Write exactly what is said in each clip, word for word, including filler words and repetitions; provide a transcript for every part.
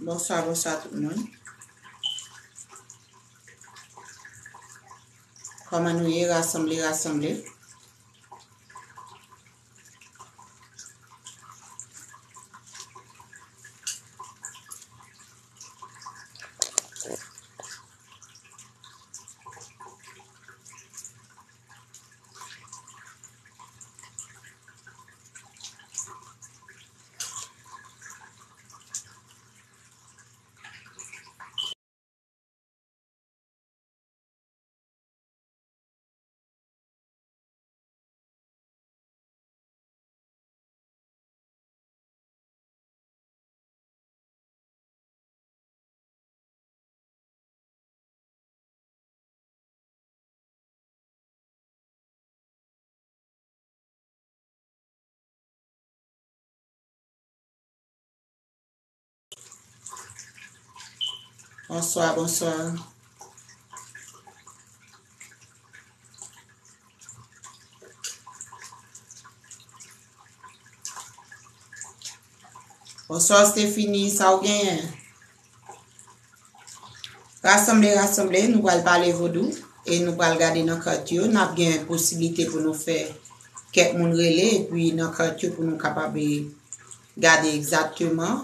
Bonswa, bonswa tout moun. Kòman nou ye? Rasanble, rasanble. Bonswa, bonswa. Bonswa, Stephanie, sa w genyen? Rasanble, rasanble, nou pral pale vodou e nou pral gade nan kat yo. N ap gen posiblite pou nou fè kèk moun rele, epi nan kat yo pou nou kapab gade egzakteman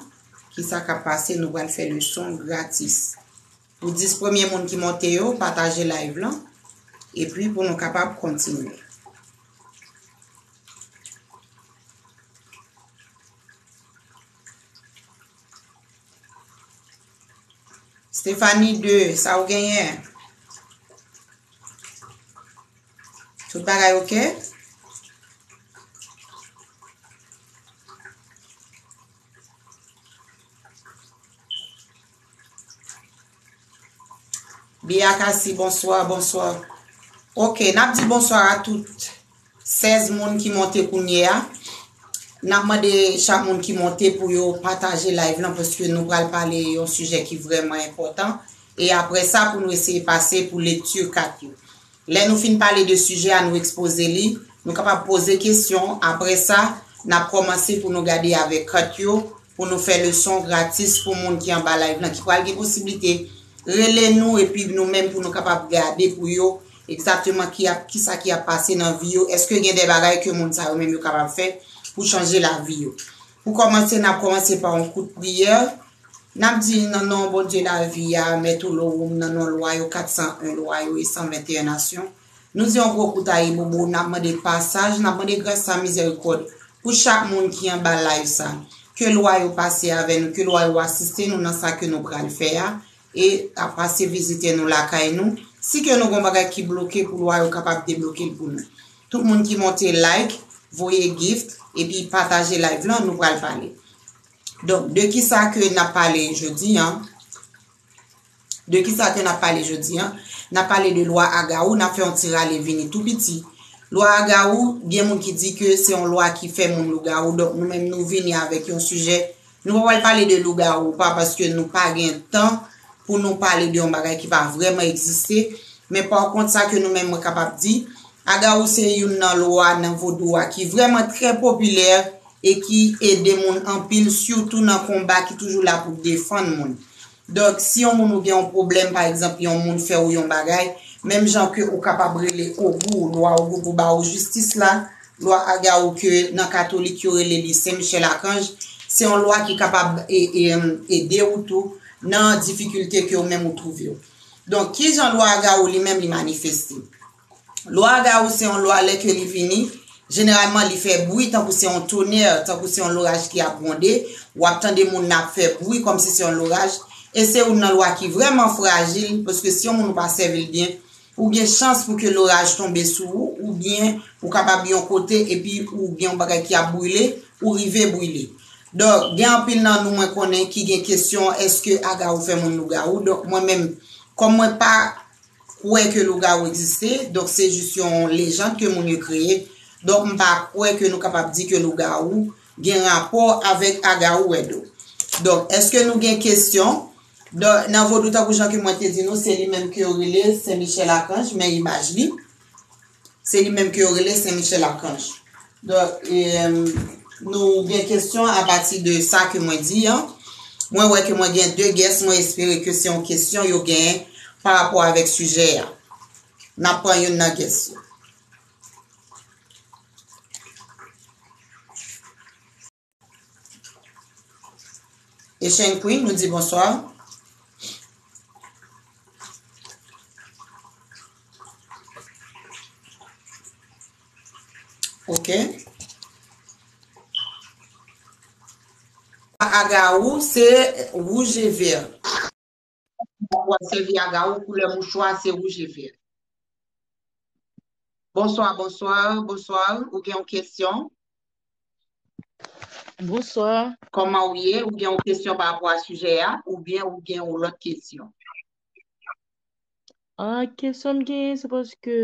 kisa k ap pase. Nou pral fè leson gratis. Pou dis premye moun ki monte yo, pataje live lan, epi pou nou kapab kontinye. Stephanie de, sa w genyen? Tout bagay oke? Bia Cassie, bonswa, bonswa. Oke, n ap di bonswa a tout sèz moun ki monte kounye a. N ap mande chak moun ki monte pou yo pataje live lan, paske nou pral pale yon sijè ki vrèman enpòtan. E apre sa, pou nou eseye pase pou lekti kat yo. Lè nou fin pale de sijè a, nou ekspoze li, nou kapab poze kesyon. Apre sa, n ap kòmanse pou nou gade avèk kat yo, pou nou fè leson gratis pou moun ki anba live lan, ki pral gen posiblite rele nou, epi nou menm pou nou kapab gade pou yo egzakteman ki ap, kisa ki ap pase nan vi yo. Èske gen de bagay ke moun sa yo menm yo kapab fè pou chanje lavi yo? Pou kòmanse, n ap kòmanse pa yon kout priyè. N ap di nan non Bondye lavi a, Mèt Olowoum, nan non lwa yo, kat san en lwa yo e san venteyen nasyon. Nou di yon gwo kout ayibobo, n ap mande pasaj, n ap mande gras a mizèrikòd pou chak moun ki anba live sa. Ke lwa yo pase avè nou, ke lwa yo asiste nou nan sa ke nou pral fè a, e ap pase vizite nou lakay nou. Si ke nou gon bagay ki bloke, pou lwa yo kapab debloke l pou nou. Tout moun ki monte like, voye gift, epi pataje live lan, nou pral pale. Donk, de kisa ke n ap pale jodi a? De kisa ke n ap pale jodi a? N ap pale de lwa Agawou, n ap fè yon ti rale vini tou piti. Lwa Agawou, gen moun ki di ke se yon lwa ki fè moun lougawou, donk nou menm nou vini avèk yon sijè. Nou pa pral pale de lougawou, pa paske nou pa gen tan pou nou pale de yon bagay ki pa vrèman egziste. Men pa kont, sa ke nou menm mwen kapab di, Agawou se youn nan lwa nan vodou a ki vrèman trè popilè e ki ede moun anpil, sitou nan konba, ki toujou la pou defann moun. Donk, si yon moun ou gen yon pwoblèm, pa egzanp, yon moun fè ou yon bagay, menm jan ke ou kapab rele Ogou, lwa Ogou pou ba ou jistis la, lwa Agawou ke nan katolik yo rele li Sen Michèl Akanj, se yon lwa ki kapab e, e, ede ou tou nan difikilte ke ou menm ou twouve w. Donk, kijan lwa Agawou li menm li manifeste? Lwa Agawou se yon lwa, lè ke li vini, jeneralman li fè bri tankou se yon tonè, tankou se yon loraj ki ap gwonde, w ap tande moun nan ap fè bri kòmsi se yon loraj, e se youn nan lwa ki vrèman frajil, paske si yon moun ou pa sèvi l byen, ou gen chans pou ke loraj tonbe sou ou, oubyen ou kapab yon kote epi ou gen yon bagay ki ap brile, ou rive brile. Donk, gen anpil nan nou mwen konnen ki gen kesyon, èske Agawou fè moun lougawou? Donk, mwen menm, kòm mwen pa kwè ke lougawou egziste, donk se jis yon lejand ke moun yo kreye. Donk, m pa kwè ke nou kapab di ke lougawou gen rapò avèk Agawou Wèdo. Donk, èske nou gen kesyon? Donk, nan vodou, tankou jan ke mwen te di nou, se li menm ke yo rele Sen Michèl Akanj, men imaj li. Se li menm ke yo rele Sen Michèl Akanj. Donk, e, nou gen kesyon apati de sa ke mwen di an. Mwen wè ke mwen gen de guest, mwen espere ke se yon kesyon yo genyen pa rapò avèk sijè a. N ap pran youn nan guest yo. Asian Queen, nou di bonswa. Ok. Agawou, se wouj e vè. W ap sèvi agawou, koulè mouchwa se wouj e vè. Bonswa, bonswa, bonswa. Ou gen yon kesyon? Bonswa. Kòman ou ye? Ou gen yon kesyon pa rapò a sijè a, oubyen ou gen yon lòt kesyon? Ah, kesyon m genyen, se paske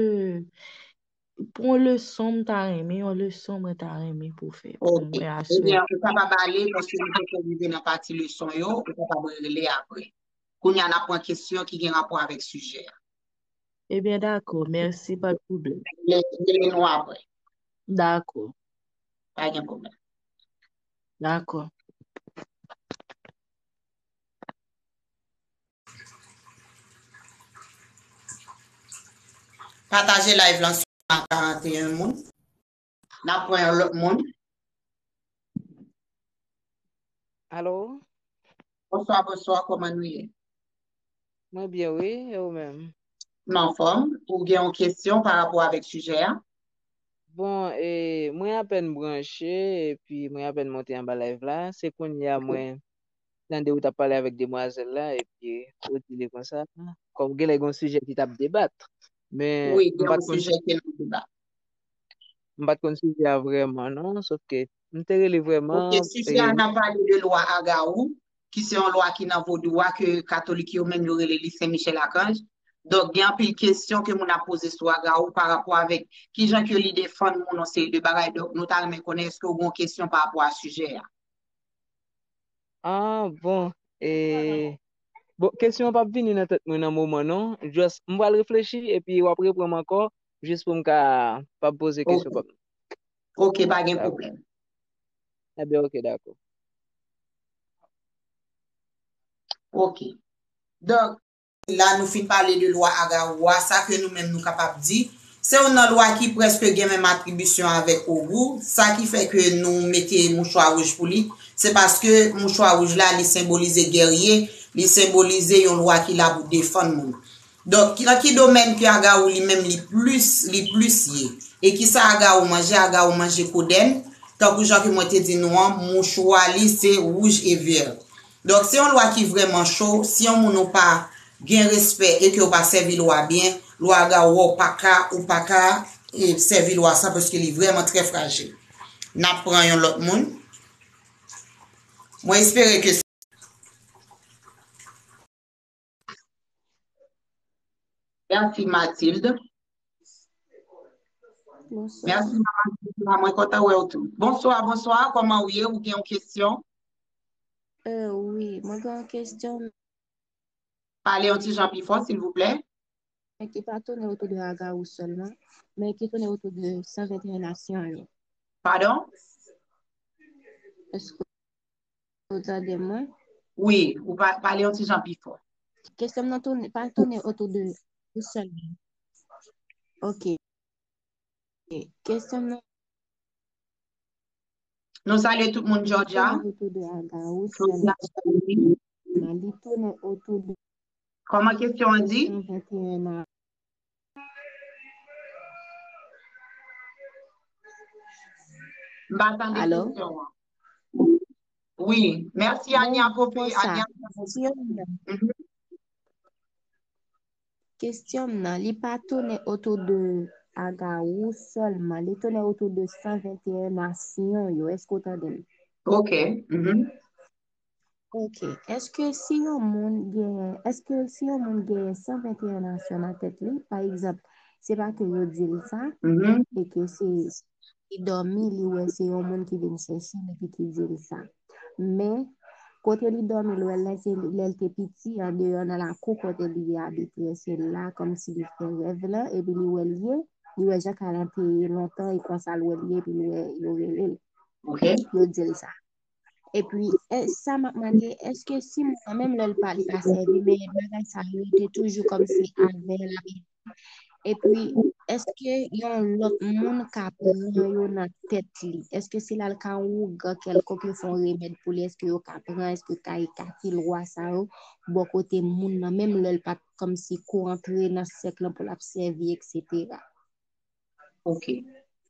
pou yon leson m ta renmen, yon leson mwen ta renmen pou fè pou Ok. mwen aswè. Ebyen, ou kapab ale paske nou poko rive nan pati leson yo, ou kapab rele apre. Kounye a, n ap pran kesyon ki gen rapò avèk sijè a. Ebyen, dakò, mèsi, pa de pwoblèm. Rele, rele nou apre. Dakò. Pa gen pwoblèm. Dakò. Pataje live lan sou karannteyen moun. N ap pran yon lòt moun. Alo? Bonswa, bonswa, kòman nou ye? Mwen byen, wi, e ou menm? M anfòm. Ou gen yon kesyon pa rapò avèk sijè a? Bon, e, mwen apèn branche, epi mwen apèn monte anba live la. Se kounye a Ok. mwen tande ou t ap pale avèk demwazèl la, epi ou di li konsa, kòm genlè gen yon sijè ki t ap debat. Men Wi, m gen pa t yon konn sijè ke n ap debat. M pa t konn sijè a vrèman, non, sòf ke m te rele vrèman. Ok, sijè a, e, n ap pale de lwa Agawou, ki se yon lwa ki nan vodou a, ke katolik yo menm yo rele li Sen Michel Akanj. Donk, gen anpil kesyon ke moun ap poze sou Agawou pa rapò avèk kijan ke li defann moun yon seri de bagay. Donk, nou ta renmen konnen èske ou gen yon kesyon pa rapò a sijè a. Ah, bon. E, bon, kesyon an p ap vini nan tèt mwen nan moman, non. Just, m pral reflechi, epi w ap reprann m ankò, jis pou m ka, pa poze kesyon Ok. pa m. Ok, pa gen Dakò. pwoblèm. Ebyen, ok, dakò. Ok. Donk, la, nou fin pale de lwa Agawou a, sa ke nou menm nou kapab di, se youn nan lwa ki prèske gen menm atribisyon avèk Ogou, sa ki fè ke nou mete mouchwa wouj pou li, se paske mouchwa wouj la, li senbolize gèrye, li senbolize yon lwa ki la pou defann moun. Donk, ki, nan ki domèn ke Agawou li menm li plis, li plis ye? E kisa Agawou manje? Agawou manje kodèn, tankou jan ke mwen te di nou an, mouchwa li se wouj e vè. Donk, se yon lwa ki vrèman cho. Si yon moun ou pa gen respè e ke ou pa sèvi lwa byen, lwa Agawou ou pa ka, ou pa ka, e, sèvi lwa sa paske li vrèman trè frajil. N ap pran yon lòt moun. Mwen espere ke Mèsi, Matilde. Bonswa. Mèsi, Maman Sisla. Mwen kontan wè w tou. Bonswa, bonswa. Kòman ou ye? Ou gen yon kesyon? Euh, wi, mwen gen yon kesyon. Pale yon ti jan pi fò, silvouplè. Men ki pa tounen otou de Agawou sèlman, men ki tounen otou de san venteyen nasyon yo. Padon? Èske Ou tande mwen? Wi, ou pa, pale yon ti jan pi fò. Kesyon m nan tounen, pa tounen otou de ou sèlman. Ok. Kesyon m nan Nou salye tout moun, Georgia. Tounen otou de Agawou Georgia, sèlman. Li tounen otou de Kòman kesyon an di? san venteyen an. M pa tande Alo? Kesyon an. Wi, mèsi Ania Kofi, Ania Kofi. Mhm. Kesyon m nan, li pa tounen otou de Agawou sèlman, li tounen otou de san venteyen nasyon yo. Èske w tande m? Ok. Mhm. Ok. Èske si yon moun genyen, èske si yon moun genyen san venteyen nasyon nan tèt li, pa egzanp, se pa ke yo di l sa, Mhm. e ke se li dòmi, li wè se yon moun ki vin chèche l epi ki di l sa. Men, kote li dòmi, l wè l se lè l te piti, andeyò nan lakou kote li abite, se la kòmsi li fè rèv la, epi li wè l ye, li wè Jan Kalan te ye lontan, e konsa l wè l ye, epi l wè yo rele l. Ok. Yo di l sa. Epi, e, sa m ap mande, èske si moun nan, menm lè l pa, li pa sèvi, men bagay sa yo rete toujou kòmsi avè l ap ede l? Epi, èske yon lòt moun ka pran yo nan tèt li? Èske se la l ka wougan kèlkonk, yo fè yon remèd pou li? Èske yo ka pran, èske yo ka ekate lwa sa yo bò kote moun nan, menm lè l pa t kòmsi ko antre nan sèk lan pou l ap sèvi, etsetera? Ok.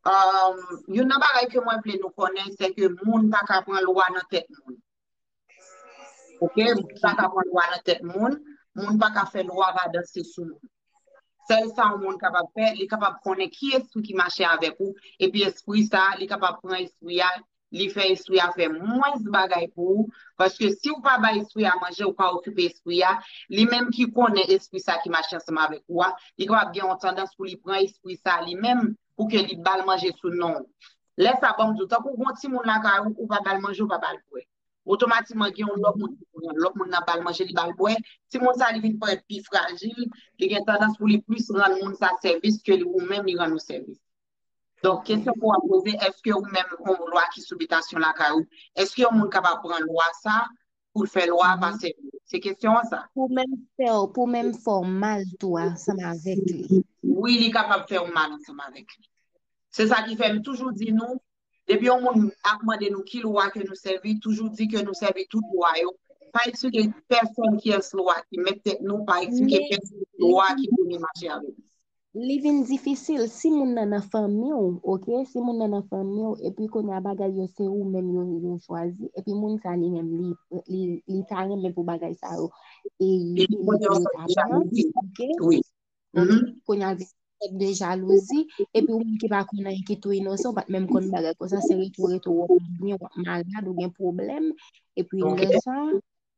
Um, youn nan bagay ke mwen vle nou konnen, se ke moun pa ka pran lwa nan tèt moun. Ok? Moun pa ka pran lwa nan tèt moun, moun pa ka fè lwa pa danse sou moun. Sèl sa yon moun kapab fè, li kapab konnen ki espri ki mache avèk ou, epi espri sa, li kapab pran espri a, li fè espri a fè mwens bagay pou ou, paske si ou pa bay espri a manje, ou pa okipe espri a, li menm ki konnen espri sa ki mache ansanm avèk ou a, li kapab gen yon tandans pou li pran espri sa li menm, pou ke li ba l manje sou non ou. Lè sa, ban m di w, tankou gon timoun lakay ou, ou pa ba l manje, ou pa ba l bwè. Otomatikman, gen yon lòt moun ki pran, lòt moun nan ba l manje, li ba l bwè. Timoun sa, li vin parèt pi frajil, li gen tandans pou li plis rann moun sa sèvis ke li, ou menm li rann ou sèvis. Donk, kesyon pou w ap poze, èske ou menm, yon lwa ki sou bitasyon lakay ou, èske yon moun kapab pran lwa sa pou l fè lwa a pa sèvi? Se kesyon an sa. Pou menm fè w, pou menm fè w mal tou ansanm avèk li. Wi, li kapab fè w mal ansanm avèk li. Se sa ki fè m toujou di nou, depi yon moun ap mande nou ki lwa ke nou sèvi, toujou di ke nou sèvi tout lwa yo. Pa eksplike pèsonn kiyès lwa ki mèt tèt nou, pa eksplike pèsonn lwa ki pou nou mache avèk nou. Li vin difisil si moun nan nan fanmi w, oke? Si moun nan nan fanmi w, epi kounye a bagay yo se ou menm yo, yo chwazi, epi moun sa li menm li, li, li ta renmen pou bagay sa yo e li, li, li ta pran, oke? Kounye a vin fèt de jalouzi, epi ou menm ki pa konn anyen, ki tou inosan, ou pa t menm konn bagay konsa, se rete w rete w wè w pa byen, w ap malad, ou gen pwoblèm, epi lè sa,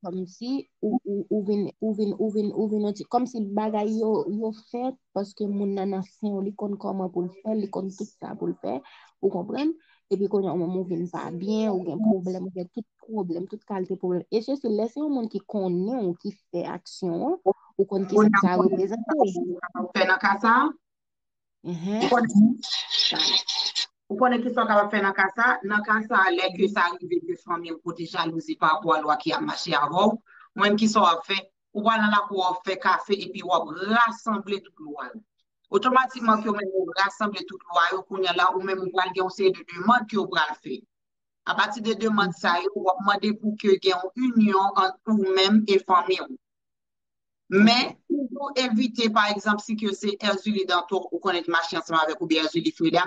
kòmsi ou, ou, ou vin, ou vin, ou vin, ou vin yon ti, kòmsi bagay yo, yo fèt, paske moun nan nan sen w, li konn kòman pou l fè, li konn tout sa pou l fè, ou konprann? Epi kounye a ou menm ou vin pa byen, ou gen pwoblèm, ou gen tout pwoblèm, tout kalite pwoblèm. E se, se lè se yon moun ki konnen w ki fè aksyon an, ou konn ki sa sa reprezante. Fè nan ka sa? Ou konnen ki sa w kapab fè nan ka sa? Nan ka sa, lè ke sa rive ke fanmi w pote jalouzi pa rapò a lwa ki ap mache avè w, ou menm ki sa w ap fè? Ou pral nan lakou w ap fè kafe epi w ap rasanble tout lwa yo. Otomatikman ke ou menm ou rasanble tout lwa yo, kounye a la ou menm ou pral gen yon seri de demann ke ou pral fè. Apati de demann sa yo, w ap mande pou ke gen yon inyon ant ou menm e fanmi w. Men, toujou evite, pa egzanp, si ke se Èzili Danto ou konnen ki mache ansanm avèk oubyen Èzili Freda,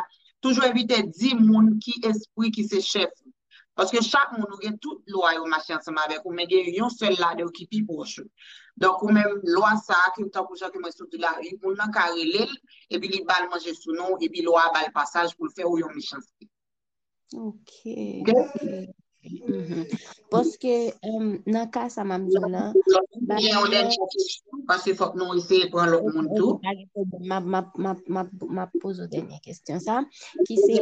toujou evite di moun ki espri ki se chèf ou. Paske chak moun ou gen tout lwa yo mache ansanm avèk ou, men gen yon sèl ladan yo ki pi pwòch ou. Donk, ou menm, lwa sa a, ke tankou jan ke mwen sot di la, moun nan ka rele l, epi li ba l manje sou non, epi lwa a ba l pasaj pou l fè ou yon mechanste. Ok, ok. Paske nan ka sa m ap di w la, gen yon dènye kesyon, paske fòk nou eseye pran lòt moun tou. Ok, pa gen pwoblèm. M ap, m ap, m ap, m ap, m ap poze w dènye kesyon sa, ki se,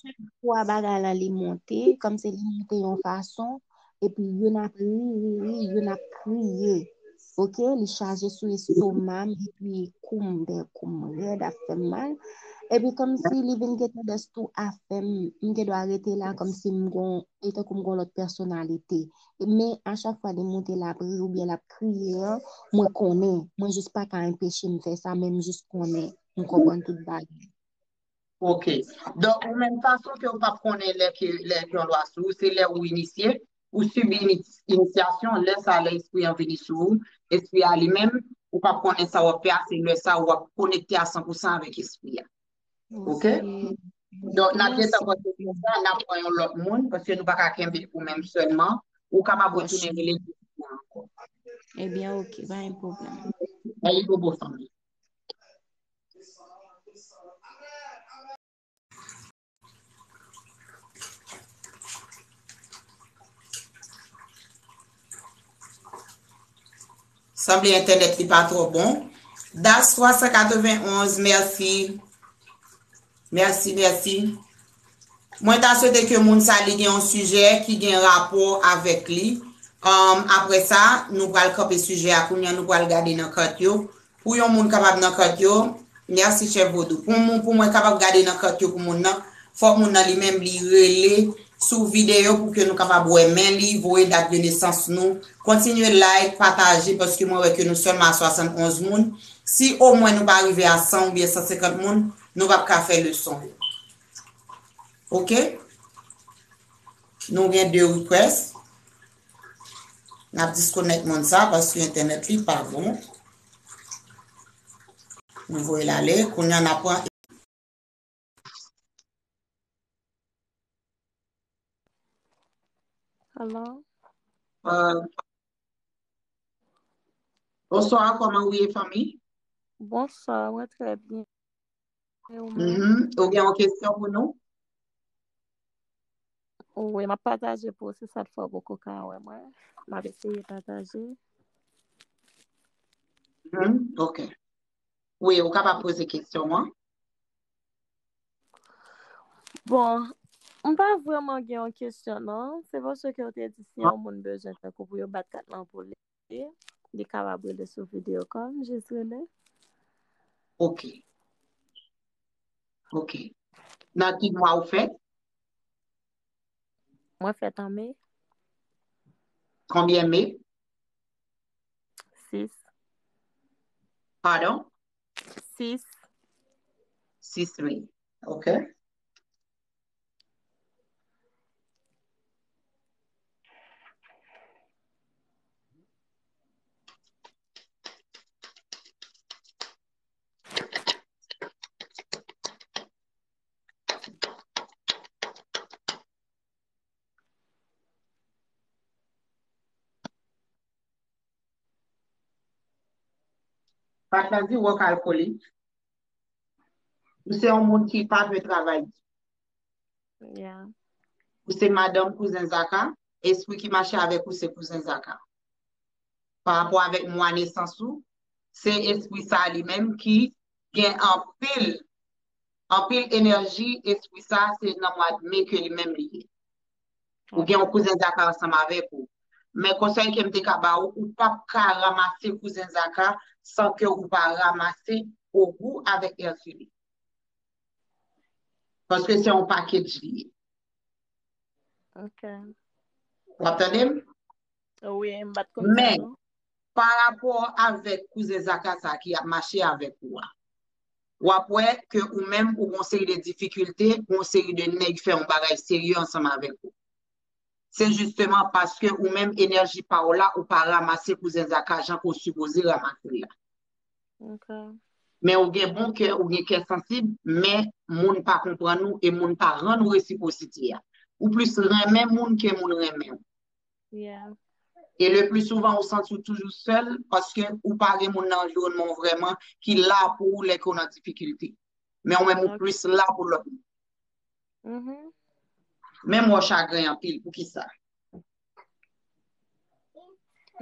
chak fwa bagay la li monte, kòmsi li monte yon fason, epi youn ap ri, ri, ri, youn ap kriye. Oke, li chaje sou estoma m, epi kou m, kou m rèd ap fè m mal. Epi kòmsi li vin gen tandans tou a fè m, m gen dwa rete la kòmsi m gon, e tankou m gon lòt pèsonalite. Men a chak fwa li monte l ap ri oubyen l ap kriye an, mwen konnen, mwen jis pa ka anpeche m fè sa, men m jis konnen, m konprann tout bagay. Ok. Donk, ou menm fason ke ou p ap konnen lè ke, lè ke yon lwa sou ou, se lè ou inisye, ou sibi ini-, inisyasyon, lè sa, lè espri an vini sou ou, espri a li menm, ou p ap konnen sa w ap fè a, se lè sa ou ap konekte a san pou san avèk espri a. Ok? Donk, n ap gentan pran kesyon sa, n ap pran yon lòt moun, paske nou pa ka kenbe ou menm sèlman. Ou kapab retounen rele ankò. Ebyen, ok, pa gen pwoblèm. Ayibobo, fanmi. Sanble entènèt li pa twò bon. Das twa san katrevenn onz, mèsi. Mèsi, mèsi. Mwen ta swete ke moun sa li gen yon sijè ki gen rapò avèk li. Um, apre sa, nou pral kanpe sijè a kounye a, nou pral gade nan kat yo. Pou yon moun kapab nan kat yo, mèsi chèf Vodou. Pou moun, pou mwen kapab gade nan kat yo pou moun nan, fòk moun nan li menm li rele sou videyo pou ke nou kapab wè men li, voye dat de nesans nou. Kontinye like, pataje, paske mwen wè ke nou sèlman a swasann onz moun. Si omwen nou pa rive a san oubyen san senkant moun, nou p ap ka fè leson yo. Oke? Nou gen de request. N ap disconnect moun sa paske entènèt li pa bon. Nou voye l ale. Kounye a n ap pran. Hello. Euh, Bonswa, kòman ou ye fanmi? Bonswa, mwen trè byen. E ou menm? Mhm. Ou gen yon kesyon pou nou? Wi, m ap pataje pou ou, se sa k fè w poko ka wè mwen. M ap eseye pataje. Mhm. Ok. Wi, ou kapab poze kesyon an. Bon, m pa vrèman gen yon kesyon non. Se paske w te di si yon moun bezwen tankou pou yo bat kat lan pou li, li kapab rele sou video call, m jis rele. Ok. Ok. Nan ki mwa ou fèt? Mwen fèt an me. Konbyen me? Sis. Pardon? Sis. Sis me. Ok. Kat la di ou alkolik. Ou se yon moun ki pa vle travay. Yeah. Ou se madanm kouzen Zaka, espri ki mache avèk ou se kouzen Zaka. Pa rapò avèk mwa nesans ou, se espri sa li menm ki gen anpil anpil enèji espri sa se nan mwa me ke li menm li ye. Ou gen yon kouzen Zaka ansanm avèk ou. Men konsèy ke m te ka ba ou, ou p ap ka ranmase kouzen Zaka san ke ou pa ranmase Ogou avèk Ercule. Paske se yon package li ye. Ok. W ap tande m? Wi, m pa t konn sa Men, non. Pa rapò avèk kouzen Zaka sa ki ap mache avèk ou a, w ap wè ke ou menm ou gon seri de difikilte, gon seri de nèg fè yon bagay serye ansanm avèk ou. Se jisteman paske ou menm enèji pa w la, ou pa ranmase kouzen Zaka jan ke w sipoze ranmase l la. Ok. Men ou gen bon kè, ou gen kè sansib, men moun pa konprann ou e moun pa rann ou resipwosite a. Ou plis renmen moun ke moun renmen ou. Yeah. E le pli souvan, ou santi w toujou sèl paske ou pa gen moun nan anviwònman w vrèman ki la pou ou lè ke w nan difikilte. Men ou menm ou Ok. Plis la pou lòt moun. Mhm. Menm w chagren anpil, poukisa?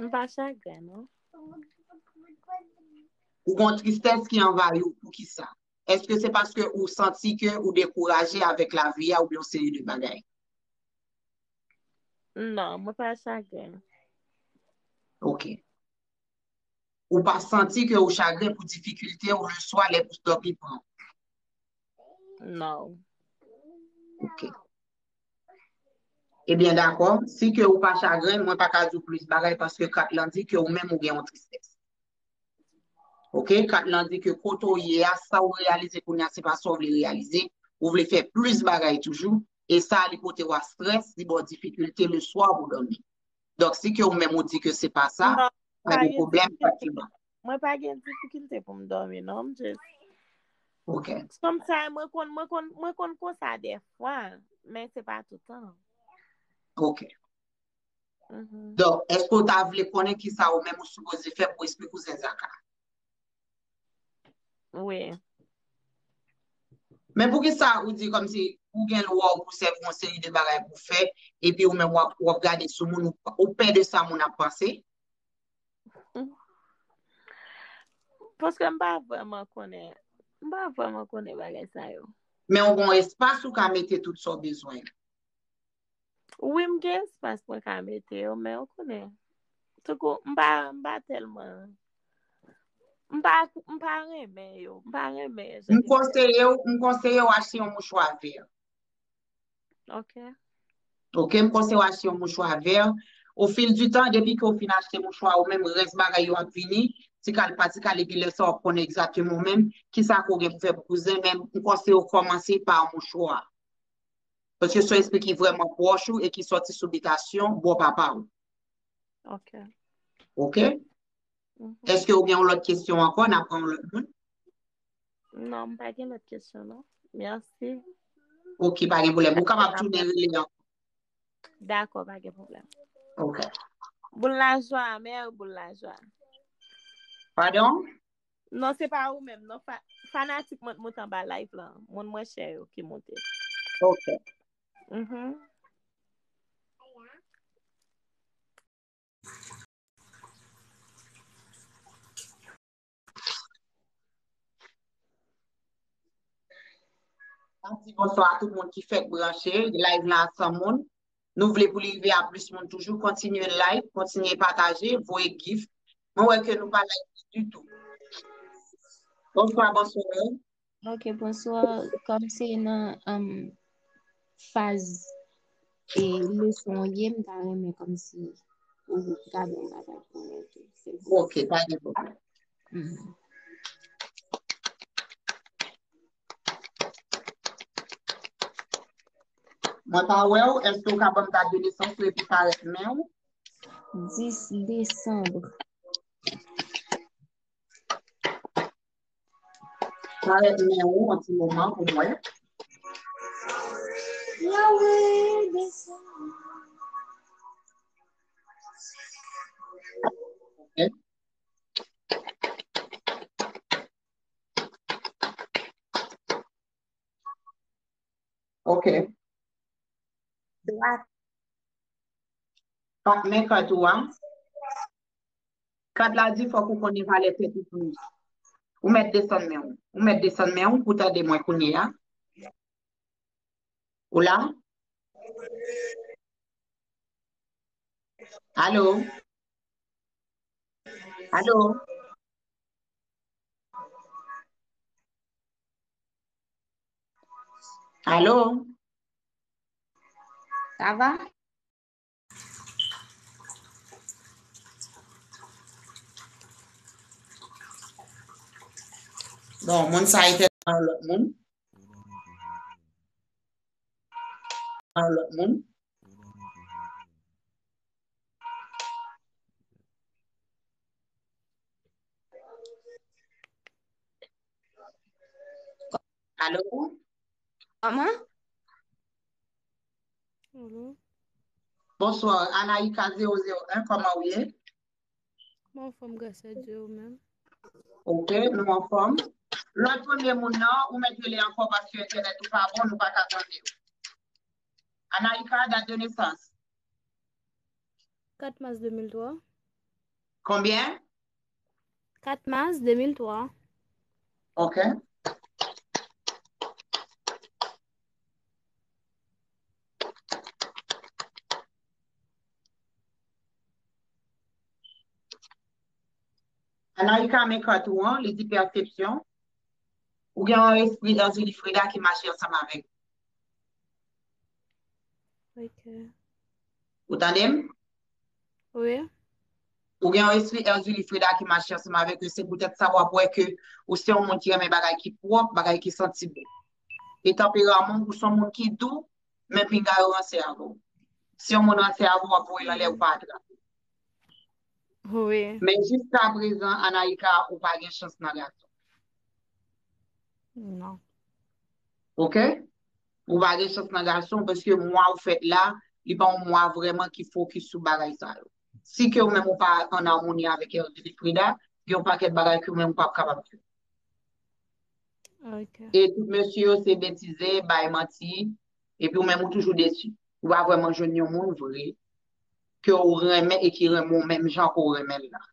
M pa chagren non. Ou gon tristès ki anvayi w, poukisa? Èske se paske ou santi ke ou dekouraje avèk lavi a oubyen yon seri de bagay? Non, mwen pa chagren. Ok. Ou pa santi ke ou chagren pou difikilte ou le swa lè pou dòmi pran? Non. Ok. Ebyen dakò, si ke ou pa chagren, mwen pa ka di w plis bagay paske kat lan di ke ou menm ou gen yon tristès. Ok, kat lan di ke kote w ye a, sa ou reyalize kounye a, se pa sa ou vle reyalize. Ou vle fè plis bagay toujou. E sa li pote w a strès, li ba w difikilte le swa pou dòmi. Donk, si ke ou menm ou di ke se pa sa, Non, pa pa gen gen pwoblèm, difikilte. fasilman. Mwen pa gen difikilte pou m dòmi non, m just. Ok, Sometimes mwen konn mwen konn mwen konn konsa dèfwa, men se pa toutan. ok. Mhm. Donk, èske ou ta vle konnen ki sa ou menm ou sipoze fè pou espri kouzen Zaka? Wi. Men poukisa ou di kòmsi ou gen lwa ou pou sèvi yon seri de bagay pou fè, epi ou menm w ap, w ap gade sou moun, ou, ou pè de sa moun ap panse? Paske m pa vrèman konnen. M pa vrèman konnen bagay sa yo. Men ou gen yon espas ou ka mete tout sa w bezwen. Wi, m gen espas mwen ka mete yo, men ou konnen. Tankou, m pa, m pa tèlman. M pa, m pa renmen yo. M pa renmen jan M yo. konseye w, m konseye w achte yon mouchwa vè. Ok. Ok, m konseye w achte yon mouchwa vè. Au fil du temps, depi ke w fin achte mouchwa, ou menm rès bagay yo ap vini, ti kal pa ti kal, epi lè sa w ap konnen egzakteman ou menm, kisa ke w gen pou fè pou kouzen, men m konseye w kòmanse pa mouchwa. Paske se yon espri ki vrèman pwòch ou e ki sòti sou bitasyon bò papa w. Ok. Ok? Mhm. Èske ou gen yon lòt kesyon ankò? N ap pran yon lòt moun? Non, m pa gen lòt kesyon, non. Mèsi. Ok, pa gen pwoblèm. Ou kapab tounen rele ankò. Dakò, pa gen pwoblèm. Ok. Boul lajwa, mè boul lajwa. Padon? Non, se pa ou menm, non. Fa- fanatik mwen t monte anba live lan. Moun mwen chè yo ki monte. Ok. Mhm. N ap di bonswa a tout moun ki fèk branche. Live lan a san moun. Nou vle pou li rive a plis moun toujou. Kontinye like, kontinye pataje, voye gif. Mwen wè ke nou pa like ditou. Bonswa, bonswa. Ok, bonswa. Kòm se nan um, faz e leson an ye, m ta renmen kòmsi ou gade yon bagay pou mwen tou. Se Ok, pa gen pwoblèm. Mwen pa wè w, èske w ka ban m dat de nesans ou epi parèt men w? Dis desanm. Parèt men w yon ti moman pou mwen. Ok. Ok. Dwat. Pa men kat ou a. Kat la di fòk ou konnen valè tèt ou plis. Ou mèt desann men w. Ou mèt desann men w pou tande mwen kounye a. Ou la? Alo? Alo? Alo? Sa va? Bon, moun sa e tèt yon lòt moun. Yon lòt moun. Alo? Kòman? Hello. Bonswa, Anaïka zewo zewo en, kòman ou ye? Mwen anfòm, gras a Dye, ou menm? Ok, nou anfòm. Lòt premye moun nan, ou mèt rele ankò paske entènèt ou pa bon, nou pa ka tande w. Anaïka, dat de nesans? Kat mas de mil twa. Konbyen? Kat mas de mil twa. Ok. Anaïka, men kat ou an, li di pèsepsyon. Ou gen yon espri Erzulie Freda ki mache ansanm avèk. Ok. Ou tande m? Wi. Ou gen yon espri Erzulie Freda ki mache ansanm avèk ou. Se poutèt sa w ap wè ke ou se yon moun ki renmen bagay ki pwòp, bagay ki santi bon. E tanperaman w, ou se yon moun ki dou, men pinga yo ranse avè w. Si yon moun ranse avè w, w ap voye l anlè, ou pa atrape. Wi. Men jiska prezan, Anaïka, ou pa gen chans nan gason. Non. Ok? Ou pa gen chans nan gason paske mwa ou fèt la, li pa yon mwa vrèman ki fokis sou bagay sa yo. Si ke ou menm ou pa an amoni avèk Erzulie Freda, gen yon pakèt bagay ke ou menm ou p ap kapab fè. Ok. E tout mesye yo se betize, bay manti, epi ou menm ou toujou desi. Ou pa vrèman jwenn yon moun vre ke ou renmen e ki renmen w menm jan ke w renmen l la.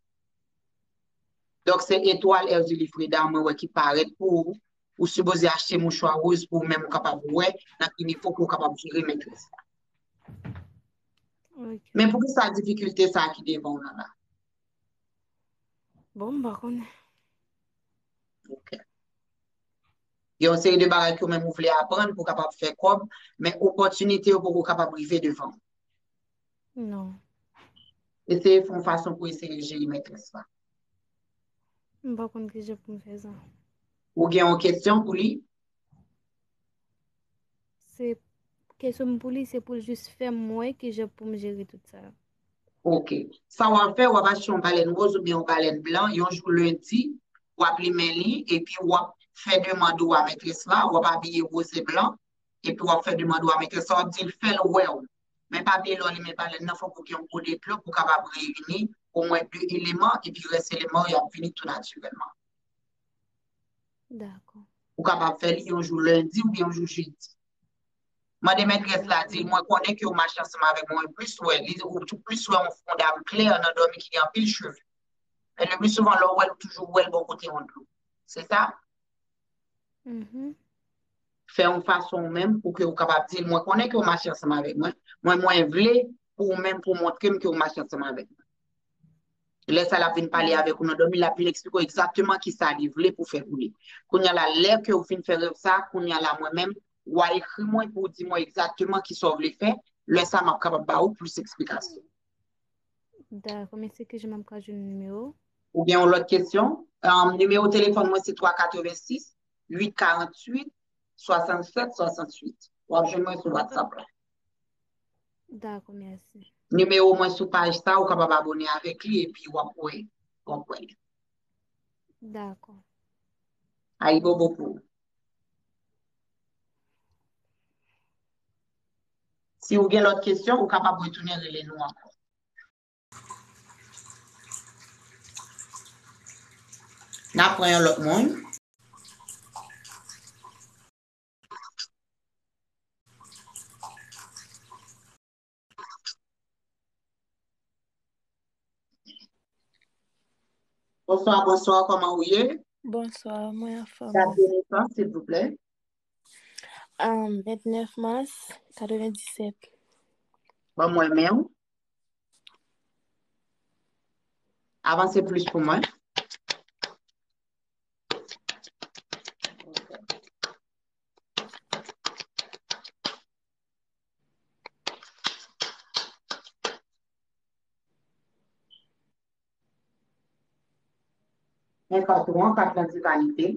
Donk, se etwal Erzulie Freda mwen wè ki parèt pou ou. Ou sipoze achte mouchwa woz pou ou menm ou kapab wè nan ki nivo ke w kapab jere metrès la. Ok. Men poukisa difikilte sa a ki devan w nan la? Bon, m pa konnen. Ok. Gen yon seri de bagay ke ou menm ou vle aprann pou w kapab fè kòb, men opòtinite yo poko kapab rive devan w. Non. Eseye fè yon fason pou eseye jere mètrès la. M pa konn kijan pou m fè sa. Ou gen yon kesyon pou li? Se kesyon m pou li, se pou l jis fè m wè kijan pou m jere tout sa. Ok. Sa w ap fè, w ap achte yon balèn wòz oubyen yon balèn blan, yon jou lendi, w ap limen li, epi w ap fè demann ou a mètrès la, w ap abiye wòz e blan, epi w ap fè demann ou a mètrès la, w ap di l fè l wè w. Men pa bliye lè w limen balèn nan, fòk ou gen yon gwo deplòk pou w kapab reyini omwen de eleman, epi rès eleman yo ap vini tou natirèlman. Dakò. Ou kapab fè li yon jou lendi oubyen yon jou jedi. Mande mètrès la, di l, mwen konnen ke w mache ansanm avèk mwen, plis wè, li, ou tou plis wè yon fon dam klè nan dòmi ki gen anpil cheve. Men le pli souvan, lè w wè l, ou toujou wè l bò kote yon dlo. Se sa? Mhm. Fè yon fason ou menm pou ke ou kapab di l, mwen konnen ke w mache ansanm avèk mwen, mwen, mwen vle pou ou menm pou w montre m ke w mache ansanm avèk mwen. Lè sa l ap vin pale avèk ou nan dòmi, l ap vin eksplike w egzakteman ki sa li vle pou fè pou li. Kounye a la, lè ke w fin fè rèv sa, kounye a la, mwen menm, w a ekri mwen pou w di mwen egzakteman ki sa w vle fè. Lè sa, m ap kapab ba ou plis eksplikasyon. Dakò, men se ki jan m ap ka jwenn nimewo? Ou gen yon lòt kesyon? Um, nimewo telefòn mwen se twa katrevensis, uit karantuit, swasannsèt, swasantuit. W ap jwenn mwen sou WhatsApp la. Dakò, mèsi. Nimewo mwen sou paj sa, ou kapab abone avèk li epi w ap wè, w ap wè li. Dakò. Ayibobo pou ou. Si ou gen lòt kesyon, ou kapab retounen rele nou ankò. N ap pran yon lòt moun. Bonswa, bonswa, kòman ou ye? Bonswa, mwen anfòm. Dat de nesans, silvouplè. Um, vennèf mas, katrevenndisèt. Ban mwen men w. Avanse plis pou mwen. Men patwon, kat lan di vanite.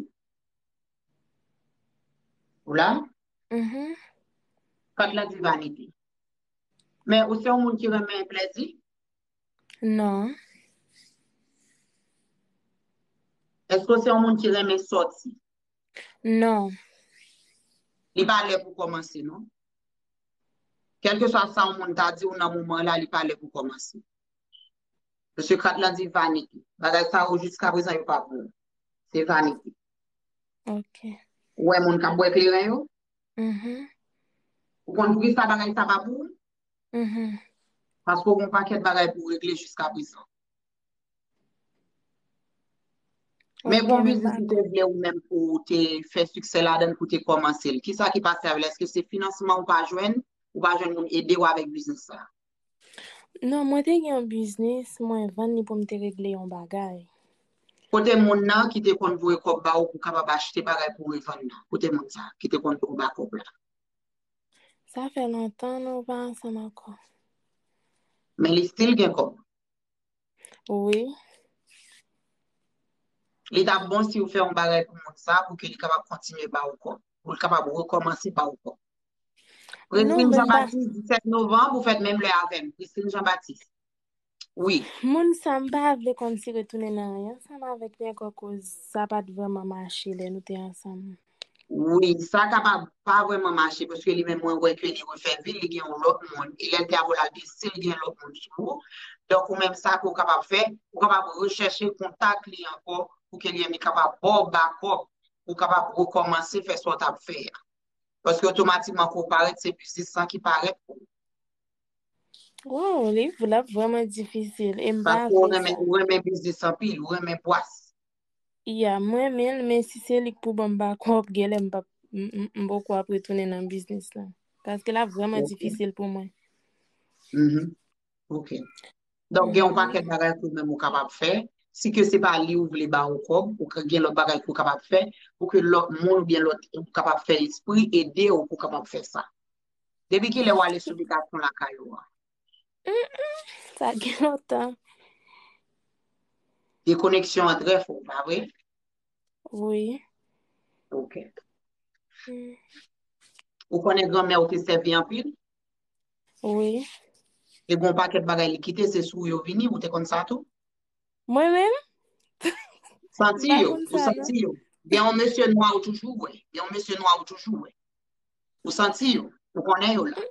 Ou la? Mhm. Kat lan di vanite. Men ou se yon moun ki renmen plèzi? Non. Èske w se yon moun ki renmen sòti? Non. Li pa lè pou kòmanse, non. Kèlkeswa sa yon moun ta di w nan moman la, li pa lè pou kòmanse. Paske kat lan di vanite. Bagay sa yo jiska prezan yo pa pou ou. Se vanite. Ok. Ou wè moun k ap bwè kleren yo? Mhm. Ou konn poukisa bagay sa pa pou ou? Mhm. Paske w gen yon pakèt bagay pou w regle jiska prezan. Men Ok, gon men biznis ou te vle ou menm pou w te fè siksè ladan l, pou w te kòmanse l. Kisa ki pase avè l? Èske se finansman ou pa jwenn? Ou pa jwenn moun ede w avèk biznis la? Non, mwen te gen yon biznis, mwen vann li pou m te regle yon bagay. Kote moun nan ki te konn voye kòb ba ou pou w kapab achte bagay pou w revann nan? Kote moun sa ki te konn voye w ba kòb la? Sa fè lontan nou pa ansanm ankò. Men li still gen kòb. Wi. Li t ap bon si w fè yon bagay pou moun sa, pou ke li kapab kontinye ba ou kòb. Pou l kapab rekòmanse ba ou kòb. Non, Prisline men Jean Baptiste, disèt novanm, ou fèt menm lè avè m. Prisline Jean Baptiste. Wi. Moun sa m pa vle kòmsi retounen nan anyen ansanm avèk li ankò, koz sa pa t vrèman mache lè nou te ansanm. Wi, sa kapab pa vrèman mache, paske li menm mwen wè ke li refè vi l, li gen yon lòt moun. E lè l te avè w la, l te still gen lòt moun sou ou. Donk, ou menm sa ke w kapab fè, ou kapab rechèche kontak li ankò, pou ke li menm li kapab ba w bakòp, pou w kapab rekòmanse fè sa w t ap fè a. Paske otomatikman ke w parèt, se biznis lan ki parèt pou ou. Wow, li, l ap vrèman difisil. E m pa Paske w vle renmen, sa. Ou renmen biznis anpil, ou renmen bwas. Ya, m renmen l, men si se li k pou ban m bakòp, genlè m p ap, m, m, m poko ap retounen nan biznis la. Paske l ap vrèman Ok. difisil pou mwen. Mhm. Ok. Donk, gen yon Mhm. pakèt bagay ke ou menm ou kapab fè. si ke se pa li ou vle ba ou kòb, ou ka gen lòt bagay ke w kapab fè, pou ke lòt moun oubyen lòt ou kapab fè espri ede w pou w kapab fè sa. Depi kilè w ale sou bikasyon lakay ou a? Sa gen lontan. Dekoneksyon an trè fò, pa vre? Wi. Ok. Mm. Ou konnen granmè ou te sèvi anpil? Wi. E gon pakèt bagay li kite, se sou yo vini, ou te konn sa tou? Mwen menm? Santi Pa yo, konn ou sa, non. Santi yo. Gen yon mesye nwa ou toujou wè. Gen yon mesye nwa ou toujou wè. Ou santi yo. Ou konnen yo la.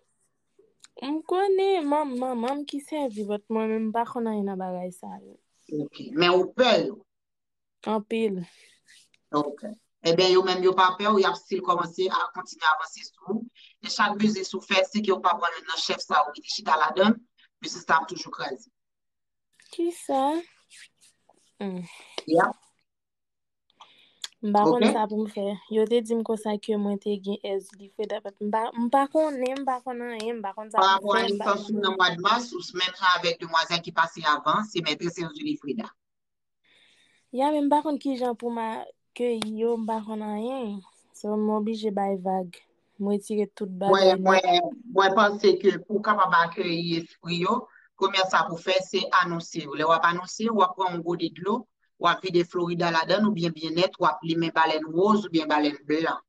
M konnen manm, manman m ki sèvi, but mwen menm m pa konn anyen nan bagay sa yo. Ok. Men ou pè yo. Anpil. Ok. Ebyen, yo menm yo pa pè w, y ap still kòmanse a kontinye avanse sou ou. E chak biznis ou fè, si ke ou pa pran youn nan chèf sa ou ki te chita ladan l, biznis la ap toujou kraze. Kisa? Hmm. Yeah. M pa konn Ok. Sa pou m fè. Yo te di m konsa ke mwen te gen S Wilfreda, but m pa, m pa konnen, m pa konn anyen, m pa konn sa Pa pou m rapò a fè, m pa nesans ou konnen. Nan mwa de mas, ou menm jan avèk demwazèl ki pase avan, se mètrès Wilfreda. Ya, men m pa konn kijan pou m akeyi yo, m pa konn anyen. So, m oblije bay vag. M retire tout Mwen, bagay nèt. Mwen, mwen panse ke pou w kapab akeyi espri yo, premye sa pou fè, se anonse yo. Lè w ap anonse yo, w ap pran yon gode dlo, w ap vide Florida ladan l oubyen byennèt, w ap limen balèn woz oubyen balèn blan.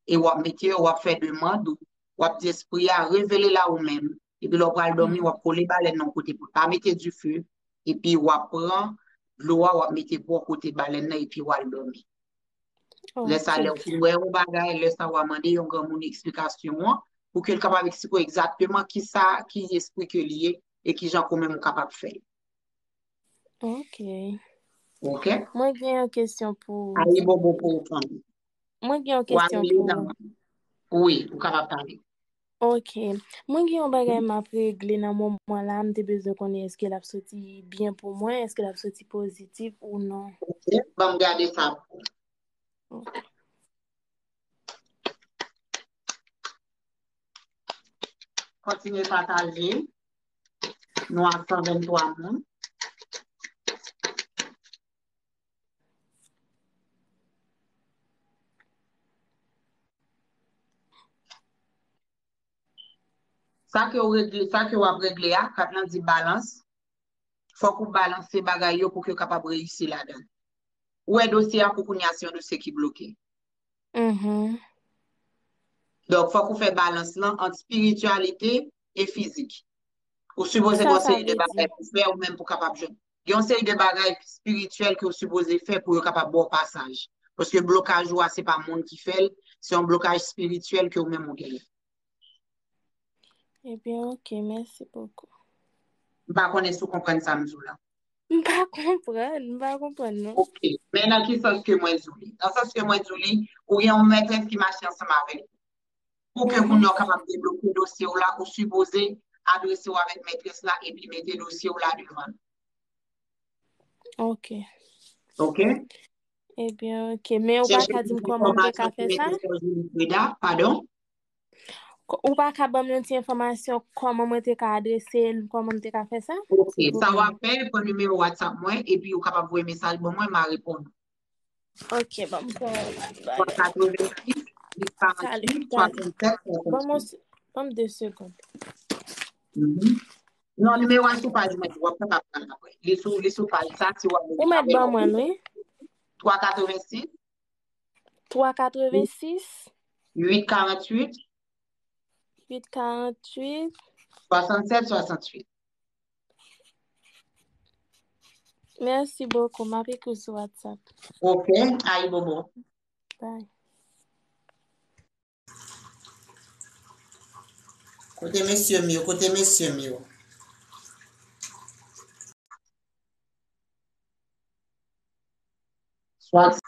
E w ap mete yo, w ap fè demann ou, w ap di espri a, revele l a ou menm. Epi lè w pral dòmi, w ap kole balèn nan yon kote pou l pa mete dife. Epi w ap pran dlo a, w ap mete bò kote balèn nan, epi w al dòmi. Lè sa, lè w Ok. fin wè yon bagay, lè sa w a mande yon granmoun eksplikasyon an, pou ke l kapab eksplike w egzakteman ki sa, ki espri ke li ye, e ki jan ou menm ou kapab fè l. Ok. Ok? Mwen gen yon kesyon pou ou. Ayibobo pou ou fanmi. Mwen gen yon W a kesyon rele pou nan ou. Wi, ou kapab pale. Ok. Mwen gen yon bagay m ap regle nan moman la, m te bezwen konnen èske l ap soti byen pou mwen, èske l ap soti pozitif ou non. Ok? Ban m gade sa pou ou. Ok. Kontinye pataje. Nou a san venntwa moun. Sa ke w regle, sa ke w ap regle a, kat lan di balans. Fòk ou balanse bagay yo pou ke w kapab reyisi ladan. Ou wè dosye a pou kounye a se yon dosye ki bloke. Mhm. Donk, fòk ou fè balans lan ant espirityalite e fizik. Ou sipoze gen yon seri de bagay pou fè ou menm pou kapab jwenn. Gen yon seri de bagay espirityèl ke ou sipoze fè pou yo kapab ba w pasaj. Paske blokaj ou a, se pa moun ki fè l, se yon blokaj espirityèl ke ou menm ou genyen. Ebyen, ok, mèsi bokou. M pa konnen si w konprann sa m di w la. M pa konprann, m pa konprann non. Ok. Men nan ki sans ke mwen di w li? Nan sans ke mwen di w li, ou gen yon mètrès ki mache ansanm avèk ou. Pou ke kounye a w kapab debloke dosye w la, ou sipoze adrese w avèk mètrès la epi mete dosye w la devan l. Ok. Ok? Ebyen, ok. Men ou pa ka di m kòman m te ka fè sa? Freda, padon? Ou pa ka ban m yon ti enfòmasyon kòman mwen te ka adrese l, kòman m te ka fè sa? Ok, sa w ap fè, pran nimewo WhatsApp mwen, epi ou kapab voye mesaj ban mwen, m a reponn ou. Ok, ban m pran. Twa katrevensis, uit karantuit, swasannsèt, swasantuit. Ban m de segonn. Non, nimewo a sou paj mwen, w ap kapab pran l apre. Li sou, li sou paj sa, si w ap. Ou mèt ban mwen l, wi. Twa katrevensis. Twa katrevensis. Uit karantuit. Uit karantuit. Swasannsèt, swasantuit. Mèsi bokou. M ap ekri sou WhatsApp. Ok, ayibobo. Bye. Kote mesye m yo, kote mesye m yo. Swat,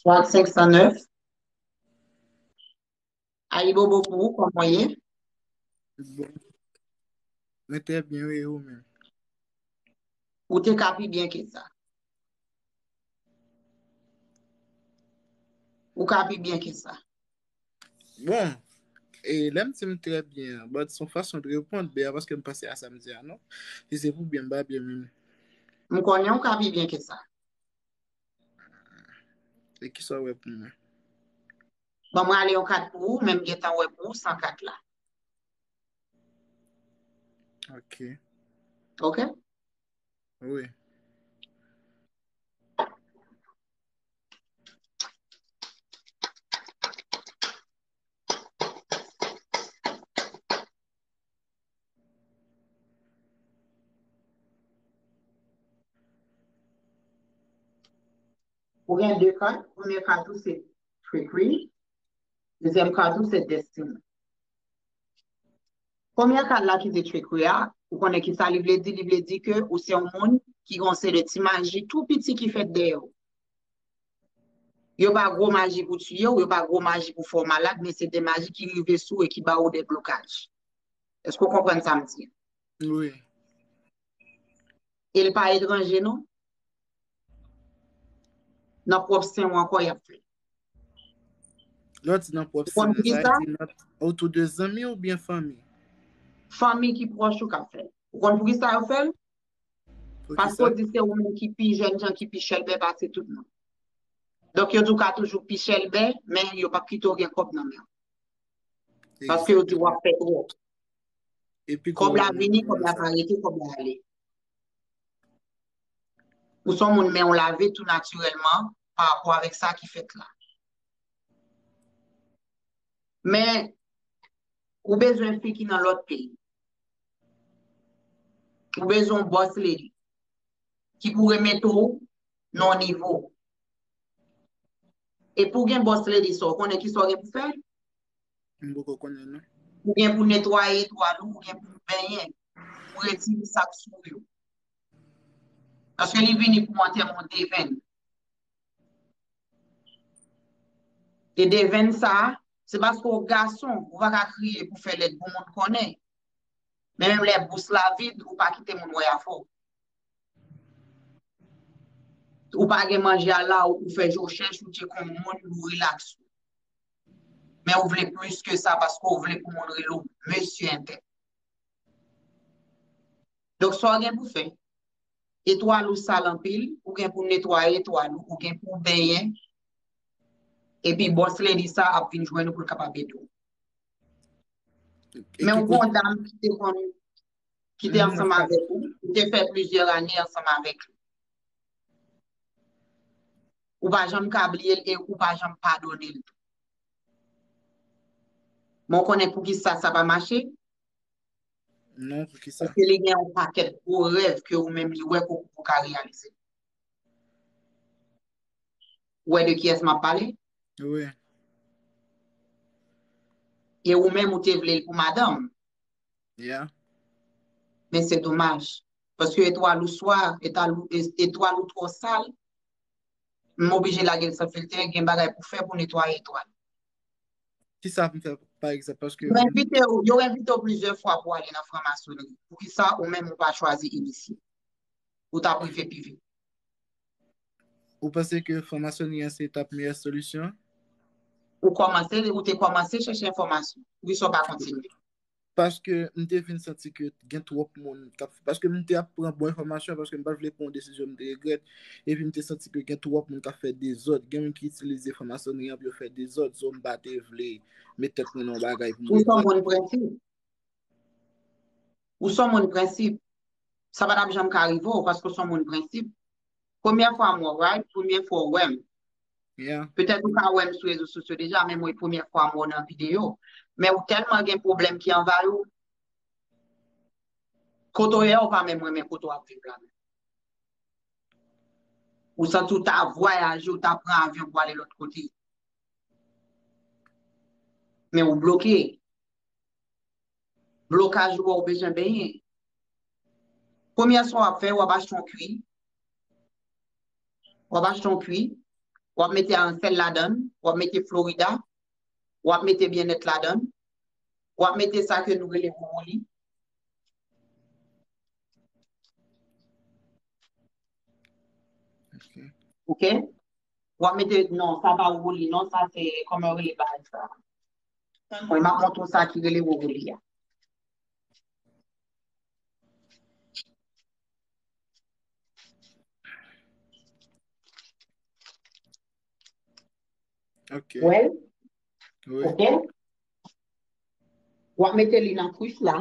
swat senk san nèf. Ayibobo pou ou, kòman w ye? Bon. Mwen trè byen, wi, ou menm? Ou te ka pi byen ke sa. Ou ka pi byen ke sa. Bon, E lè m di m trè byen an, but se yon fason de reponn, byen paske m panse a sa m di a non. Si se pou byen, m pa byen menm. M konnen w ka pi byen ke sa. E kisa w wè pou mwen? Bon, mwen ale yon kat pou ou, men m gentan wè pou ou san kat la. Ok. Ok? Wi. Ou gen de kat, premye kat ou se trickery, dezyèm kat ou se destiny. Premye kat la ki se trickery a, ou konnen ki sa li vle di? Li vle di ke ou se yon moun ki gon se de ti maji tou piti ki fèt dèyè w. Yo pa gwo maji pou tiye w, yo pa gwo maji pou fè w malad, men se de maji ki rive sou e ki ba ou de blokaj. Èske w konprann sa m di? Wi. E l pa etranje non. Nan pwòp sen w ankò y ap fè. Lè w di nan pwòp sen, sa vle di nan otou de zanmi oubyen fanmi? Fanmi ki pwòch ou k ap fè l. Ou konn poukisa yo fè l? Paske yo di se ou menm ki pi jèn jan, ki pi chèlbè pase tout moun. Donk yo di w ka toujou pi chèlbè, men yo p ap kite w gen kòb nan men w. Paske yo di w ap fè twòp. Kòb la vini, kòb la pa rete, kòb la ale. Ou se yon moun men w lave tou natirèlman pa rapò avèk sa ki fèt la. Men, ou bezwen fi ki nan lòt peyi. Ou bezwen yon boss lady ki pou remete w nan yon nivo. E pou gen boss lady sa, ou konnen kisa w gen pou fè? M poko konnen non. Ou gen pou netwaye etwal ou, ou gen pou benyen, pou retire sa k sou yo. Paske li vini pou antèman devenn. E devenn sa, se paske w gason, ou pa ka kriye pou fè lèd pou moun konnen. Men menm lè bous la vid, ou pa kite moun wè afè w. Ou pa gen manje a la, ou fè je w chèch, ou tcheke yon moun, ou rilaks. Men ou vle plis ke sa paske ou vle pou moun rele w mesye entèl. Donk, sa w gen pou fè, etwal ou sal anpil, ou gen pou netwaye etwal ou, ou gen pou benyen, epi boss lady sa ap vin jwenn ou pou l kapab ede w. Men ou gen yon dam ki te konn, ki te ansanm avèk ou, ou te fè plizyè ane ansanm avèk li. Ou pa janm ka bliye l e ou pa janm padone l tou. Men w konnen poukisa sa pa mache? Non, poukisa? Paske li gen yon pakèt gwo rèv ke ou menm li wè ke ou poko ka reyalize. Ou wè de kiyès m ap pale? Wi. E ou menm ou te vle l pou madanm. Yeah. Men se domaj. Paske etwal ou swa, etwal ou, etwal ou twò sal, m oblije lage l san filtè, gen bagay pou fè pou netwaye etwal. Kisa pou m fè, pa egzanp, paske... Yo envite w, yo envite w plizyè fwa pou ale nan franmasonri. Poukisa ou menm ou pa chwazi inisye? Ou t ap rive pi vit. Ou panse ke franmasonri an se t ap meyè solisyon? Ou kòmanse, ou te kòmanse chèche enfòmasyon. Poukisa w pa kontinye? Paske m te vin santi ke gen twòp moun k ap, paske m te ap pran bon enfòmasyon, paske m pa t vle pran yon desizyon m te regrèt, epi m te santi ke gen twòp moun k ap fè dezòd, gen moun ki itilize franmasonri an pou yo fè dezòd, so m pa te vle met tèt mwen nan yon bagay pou m regrèt. Ou se yon moun prensip. Ou se yon moun prensip. Sa pa t ap janm ka rive w, paske w se yon moun prensip. Premyè fwa m wè w, right? Premyè fwa w wè m. Yeah. Petèt ou ka wè m sou rezo sosyo deja, men mwen premyè fwa m wè w nan videyo. Men ou tèlman gen pwoblèm ki anvayi w. Kote w ye a, ou pa menm renmen kote w ap viv la menm. Ou santi w ta vwayaje, ou ta pran avyon pou ale lòt kote. Men ou bloke. Blokaj ou a, ou bezwen benyen. Premyè sa w ap fè, w ap achte yon kwi. W ap achte yon kwi. W ap mete ansèl ladan l. W ap mete florida. W ap mete byennèt ladan l. W ap mete sa ke nou rele wowoli. Ok. Ok? W ap mete, non, sa pa wowoli, non, sa se, kòman yo rele bagay sa? Tann mwen, m ap montre w sa ki rele wowoli a. Ok. Wè l? Ok? W ap mete li nan kwis la,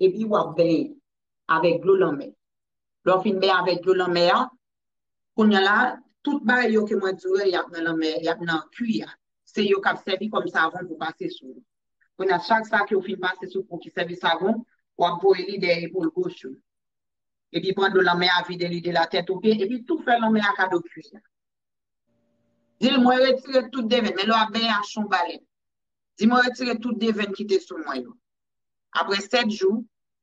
epi w ap benyen avèk dlo lanmè. Lè w fin benyen avèk dlo lanmè a, kounye a la, tout bagay yo ke mwen di w yo, y ap nan lanmè, y ap nan kwi a. Se yo k ap sèvi kòm savon pou pase sou ou. Kounye a, chak sa ke w fin pase sou po ki sèvi savon, w ap voye li dèyè epòl goch ou. Epi pran dlo lanmè a, vide li de la tèt o pye, epi tou fè lanmè a kado kwi a. Di l, mwen retire tout devèn, men lè w ap benyen a, chon balèn. Di mwen retire tout devèn ki te sou mwen yo. Apre sèt jou,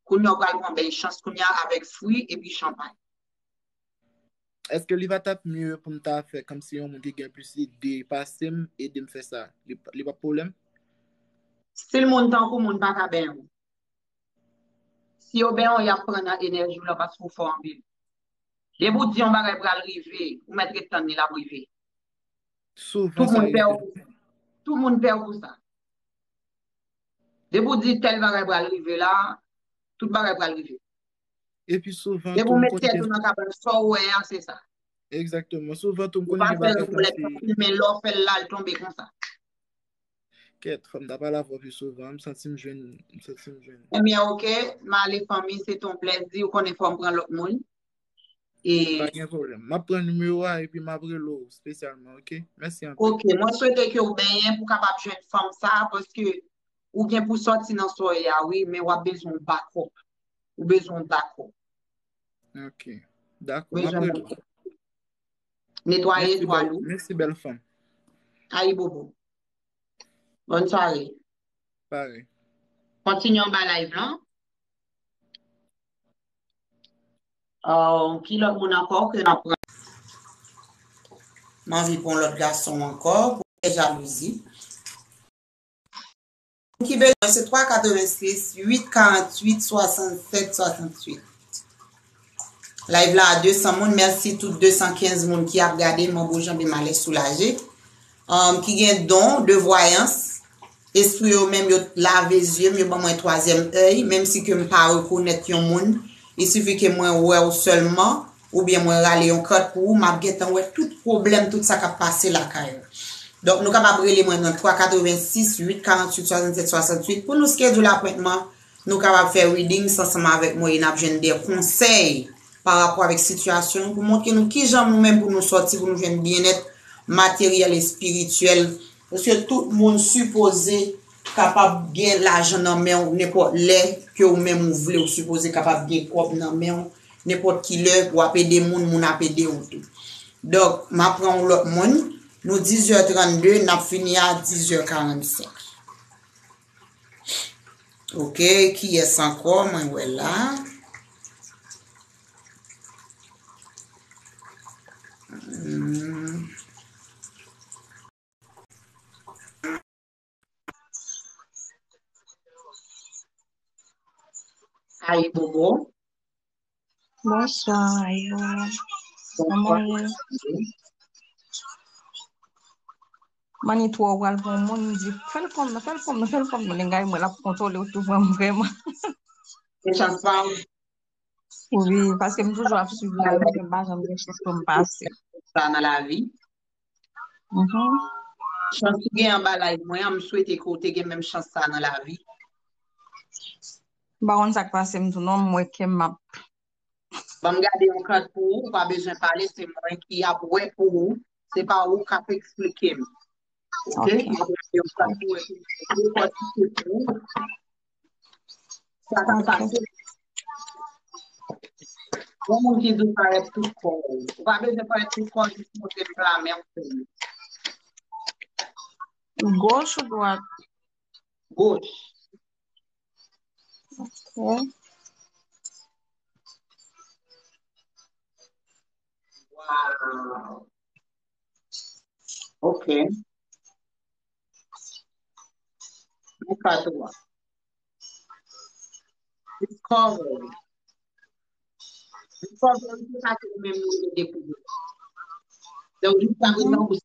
kounye a w pral pran beny chans kounye a avèk fwi epi chanpay. Èske li pa t ap mye pou m ta fè kòmsi yon moun ki gen plis ide pase m ede m fè sa? Li p ap pwoblèm? Si l moun tankou moun pa ka benyen w. Si yo benyen w, y ap pran nan enèji w lan paske w fò anpil. Depi w di yon bagay pral rive, ou mèt ret tann li, l ap rive. Tout moun pè w pou sa. Tout moun pè w pou sa. Depi w di tèl bagay pral rive la, tout bagay pral rive. Epi souvan tou m konn gen. Depi w met tèt ou nan kabann, sa w wè a, se sa. Egzakteman. Souvan tou m konn gen bagay kòmsi. Men lè w fè l la, l tonbe konsa. Kèt, fò m ta pale avè w pi souvan, m santi m jwenn, m santi m jwenn. Ebyen, ok, m ale fanmi, se te yon plèzi, ou konnen fò m pran lòt moun. E. Pa gen pwoblèm. M ap pran nimewo a epi m ap rele w espesyalman, ok? Mèsi anpil. Ok, mwen swete ke w benyen pou w kapab jwenn fanm sa a, paske ou gen pou sòti nan sa w ye a, wi, men w ap bezwen yon bakòp. Ou bezwen yon bakòp. Ok. Dakò, m ap rele w. Netwaye twal ou. Mèsi, bèl fanm. Ayibobo. Bòn sware. Parèy. Kontinye anba live lan. Oh, ki lòt moun ankò ke n ap pran? M anvi pran lòt gason ankò pou fè jalouzi. Moun ki bezwen se twa katrevensis, uit karanntuit, swasannsèt, swasantuit. Live la a de san moun, mèsi tout de san kenz moun ki ap gade, manbo janbe malè soulaje. Um, ki gen don de vwayans, espri yo menm yo lave zye m, yo ban mwen twazyèm èy, menm si ke m pa rekonèt yon moun, il suffit ke mwen wè w sèlman, oubyen mwen rale yon kat pou ou, m ap gentan wè tout pwoblèm, tout sa k ap pase lakay ou. Donk, nou kapab rele mwen nan twa katrevensis, uit karanntuit, swasannsèt, swasantuit pou nou schedule apwentman, nou kapab fè readings ansanm avèk mwen e n ap jwenn de konsèy pa rapò avèk sitiyasyon nou pou montre nou kijan nou menm pou nou sòti, pou nou jwenn byennèt materyèl, espirityèl. Paske tout moun sipoze kapab gen lajan nan men w nenpòt lè ke ou menm ou vle, ou sipoze kapab gen kòb nan men w nenpòt ki lè, w ap ede moun, moun ap ede w tou. Donk, m ap pran yon lòt moun. Nou dizè trannde, n ap fini a dizè karannsenk. Ok, kiyès ankò mwen wè la? Hmm. Ayibobo. Bonswa, ayibobo. Kòman w ye? Manitwo pral pran moun, m di, fè l pran m nan, fè l pran m nan, fè l pran m nan. Lengay mwen, l ap kontwole w tou pran m vrèman. Se chans pa w. Wi, paske m toujou ap swiv live, men m pa janm gen chans pou m pase. Sa nan lavi. Chans ou gen anba live mwen an, m swete ke w te gen menm chans sa nan lavi. M pa konn sa k pase m tou non, m wè kè m ap. Ban m gade yon kat pou ou, ou pa bezwen pale, se mwen ki ap wè pou ou, se pa ou k ap eksplike m. Ok? M ap gade yon kat pou ou, pou ou. Sa k ap pase. Yon moun ki di w parèt tout kò w. Ou pa bezwen parèt tout kò w, jis montre m pla men w pou m. Goch ou dwat? Goch. Ok. Wow. Ok. Mwen pa twa. Discover. Discover, se sa ke ou menm ou vle dekouvri. Donk, jiska prezan, ou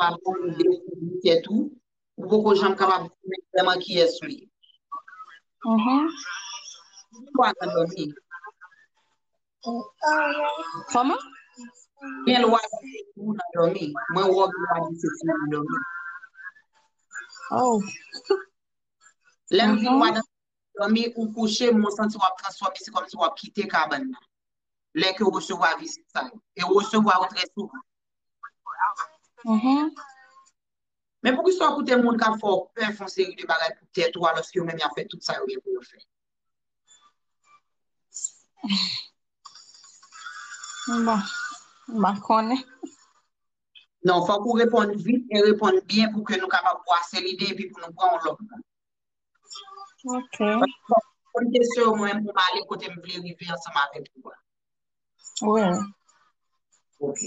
kapab dekouvri tèt ou. Ou poko janm kapab konnen vrèman kiyès ou ye. Mhm. Lwa nan dòmi. Kòman? Gen lwa nan dòmi. Mwen wè w gen lwa nan dòmi. Oh. Lè m di lwa nan dòmi, ou kouche, mwen santi w ap transfòme, se kòmsi w ap kite kabann nan. Lè ke w resevwa vizit sa yo. E w resevwa yo trè souvan. Mhm. Men poukisa w koute moun k ap fè w pè fè yon seri de bagay pou tèt ou, alòske yo menm y ap fè tout sa yo gen pou yo fè? Bon, m pa konnen. Non, fòk ou reponn vit e reponn byen pou ke nou kapab bwase lide epi pou nou pran yon lòt moun. Ok. Konn kesyon yo mwen pou m ale kote m vle rive ansanm avèk ou a. Wi, wi. Ok.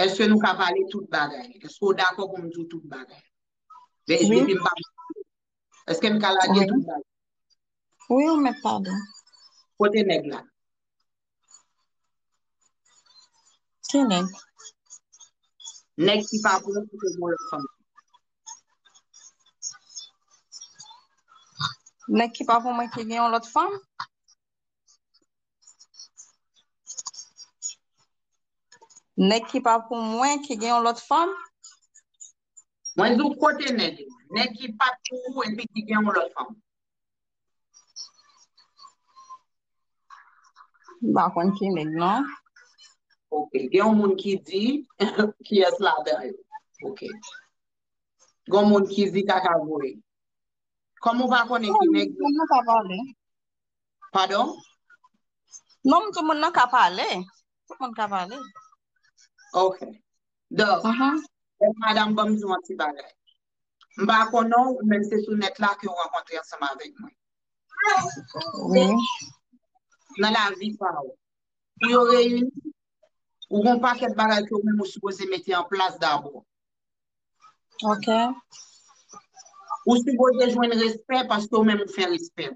Èske nou ka pale tout bagay? Èske w dakò pou m di w tout bagay? Depi m pa Èske m ka lage tout bagay? Wi, ou mèt pale. Kote nèg la? Ki nèg? Nèg ki pa pou ou ki te gen yon lòt fanm. Nèg ki pa pou mwen ki gen yon lòt fanm? Nèg ki pa pou mwen ki gen yon lòt fanm? Mwen di w kote nèg la. Nèg ki pa pou ou epi ki gen yon lòt fanm. M pa konn ki nèg non. Ok. Gen yon moun ki di kiyès ladan yo. Ok. Gen yon moun ki di kaka voye. Kòm ou pa konnen ki nèg Moun nan ka pale. Padon? Non, m di moun nan ka pale. Tout moun ka pale. Ok. Donk, Mhm. madanm, ban m di w yon ti bagay. M pa konnen w, men se sou nèt la ke w rankontre ansanm avèk mwen. Wi. Nan lavi pa w. Pou yo reyini, ou gen yon pakèt bagay ke w menm ou sipoze mete an plas dabò. Ok. Ou sipoze jwenn respè paske w menm ou fè respè w.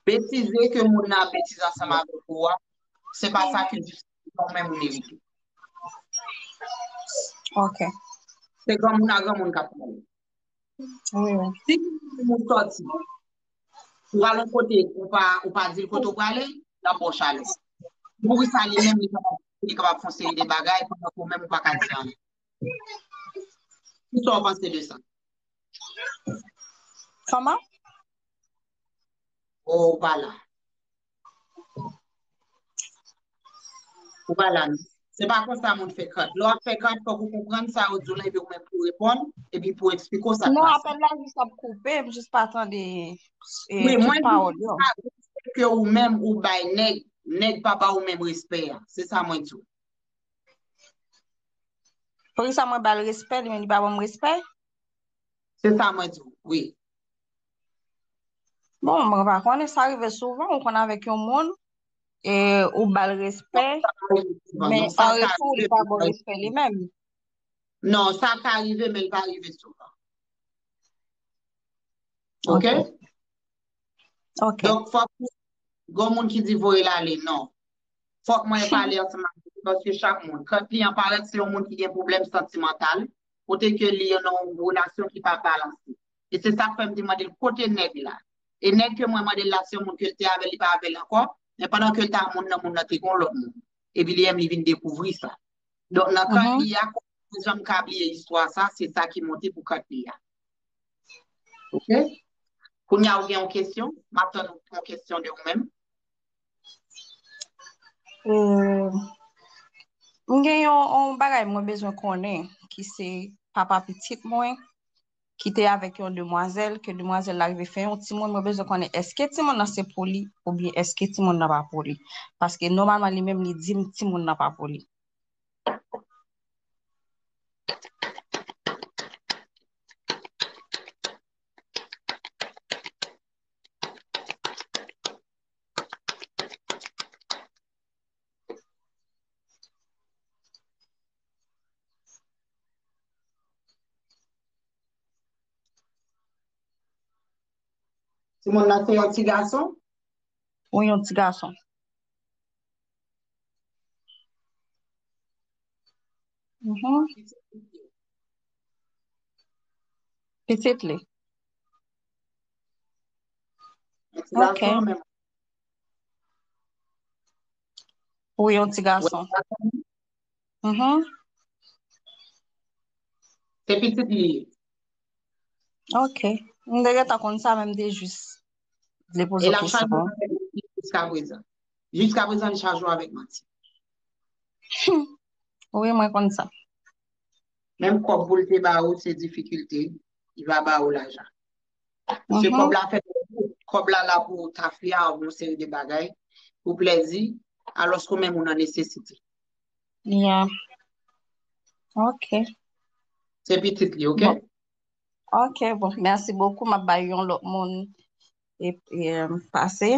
Betize ke moun nan ap betize ansanm avèk ou a, se pa sa ke w menm ou merite. Ok. Se granmoun a granmoun k ap pale. Wi, wi. Si ou sòti, ou al yon kote, ou pa, ou pa di l kote ou prale, l ap ba w chalè. Poukisa li menm li kapab, li kapab fè yon seri de bagay pandan ke ou menm ou pa ka di anyen? Kisa w panse de sa? Kòman? Ou pa la. Ou pa la, non. Se pa konsa moun fè kant. Lè w ap fè kant, fòk ou konprann sa yo di w la, epi ou menm pou reponn, epi pou eksplike w sa k Non, pase. Apèl la jis ap koupe, m jis pa tande e, Wi, tout mwen di pawòl yo. Ke ou menm ou bay nèg, nèg pa ba ou menm respè a. Se sa mwen di w. Poukisa mwen ba l respè, li menm li pa ban m respè? Se sa mwen di w, wi. Bon, mwen pa konnen, sa rive souvan, ou konn avèk yon moun, e ou ba l respè, men an retou, li pa ba w respè li menm. Non, sa ka rive, men l pa rive souvan. Ok? Ok. Donk, fòk, gen moun ki di voye l ale, non. Fòk mwen pale ansanm avèk li, paske chak moun, kan kliyan parèt, se yon moun ki gen pwoblèm santimantal, kote ke li nan yon relasyon ki pa balanse. E se sa k fè m te mande l kote nèg la. E nèg ke mwen mande l la, se yon moun ke l te avè l, li pa avè l ankò, men pandan ke l te ak moun nan, moun nan te gen yon lòt moun. Epi li menm, li vin dekouvri sa. Donk, nan kant li a, kòm mwen janm ka bliye istwa sa, se sa ki monte pou kant li a. Ok? Kounye a, ou gen yon kesyon? M ap tann yon kesyon de ou menm. Euh, m gen yon, yon bagay mwen bezwen konnen, ki se papa pitit mwen, ki te avèk yon demwazèl, ke demwazèl la rive fè yon timoun, mwen bezwen konnen èske timoun nan se pou li, oubyen èske timoun nan pa pou li. Paske nòmalman, li menm, li di m timoun nan pa pou li. Timoun nan se yon ti gason? Wi, yon ti gason. Mhm. Pitit li. Ok. Wi, yon ti gason. Mhm. Se pitit li ye. Ok. M te gentan konn sa, men m te jis vle poze kesyon. Jiska prezan. Jiska prezan, li chaje w avèk manti. Wi, mwen konn sa. Menm kòb pou l te ba ou, se difikilte, li va ba ou lajan. Se kòb la fèt pou ou. Kòb la la pou tafya, yon seri de bagay, pou plèzi, alòske ou menm ou nan nesesite. Yeah. Ok. Se pitit li, ok? Ok, bon, mèsi bokou. M ap bay yon lòt moun e, e, pase,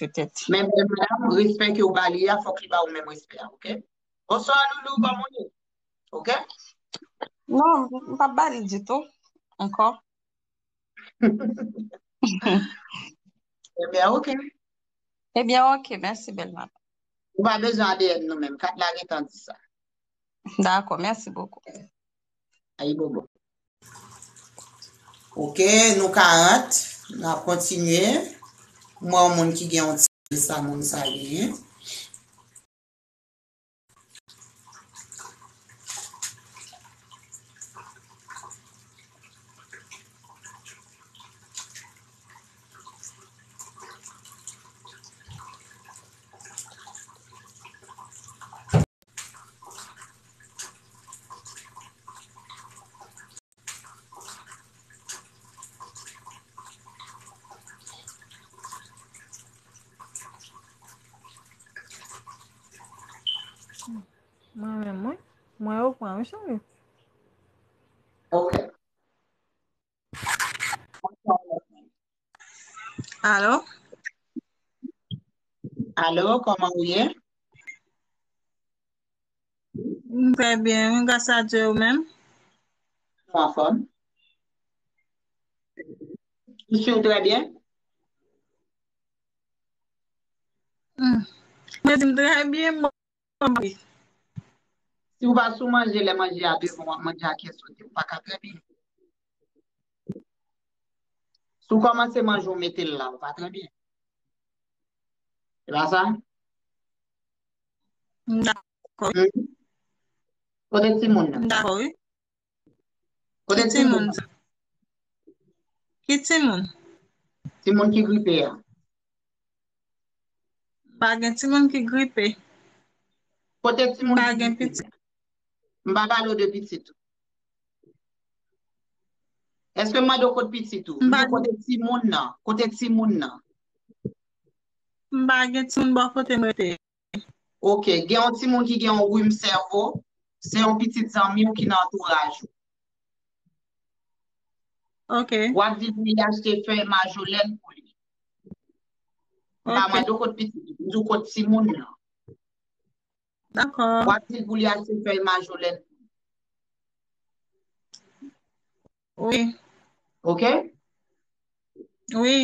petèt. Men, men, madanm, respè ke w ba li a, fòk li ba ou menm respè a, ok? Bonswa, Loulou, kòman w ye? Ok? Non, m p ap ba li ditou, ankò. Ebyen, ok. Ebyen, ok, mèsi, bèl madanm. Ou pa bezwen A D N nou menm, kat la gentan di sa. Dakò, mèsi bokou. Ayibobo. Ok, nou karant, n ap kontinye. Mwen, yon moun ki gen yon ti sa, moun sa genyen. Mwen menm, wi. Mwen yo pran, wi, cheri. Ok. Alo? Alo, kòman ou ye? M trè byen, wi, gras a Dye, ou menm? Mwen anfòm. Ou swiv trè byen? Hmm. Mwen di m trè byen, mwen. Si w pa sou manje, lè manje a devan w ap manje ak kè sote, ou pa ka trè byen. Si w kòmanse manje, w mete l la, ou pa trè byen. Se pa sa? M dakò. Kote timoun nan? M dakò, wi. Kote timoun nan? Ki timoun? Timoun ki gripe a. M pa gen timoun ki gripe. Kote timoun ki gripe? M pa gen pitit. M pa pale w de pitit ou. Èske m mande w kote pitit ou? M pa gen. Kote timoun nan? Kote timoun nan? M pa gen timoun bò kote m rete. Ok, gen yon timoun ki gen yon rim sèvo, se yon pitit zanmi w ki nan antouraj ou. Ok. W ap di l pou li achte fèy majolèn pou li. M pa mande w kot pitit, m di w kot timoun nan. Dakò. W ap di l pou li achte fèy majolèn. Wi. Ok? Wi.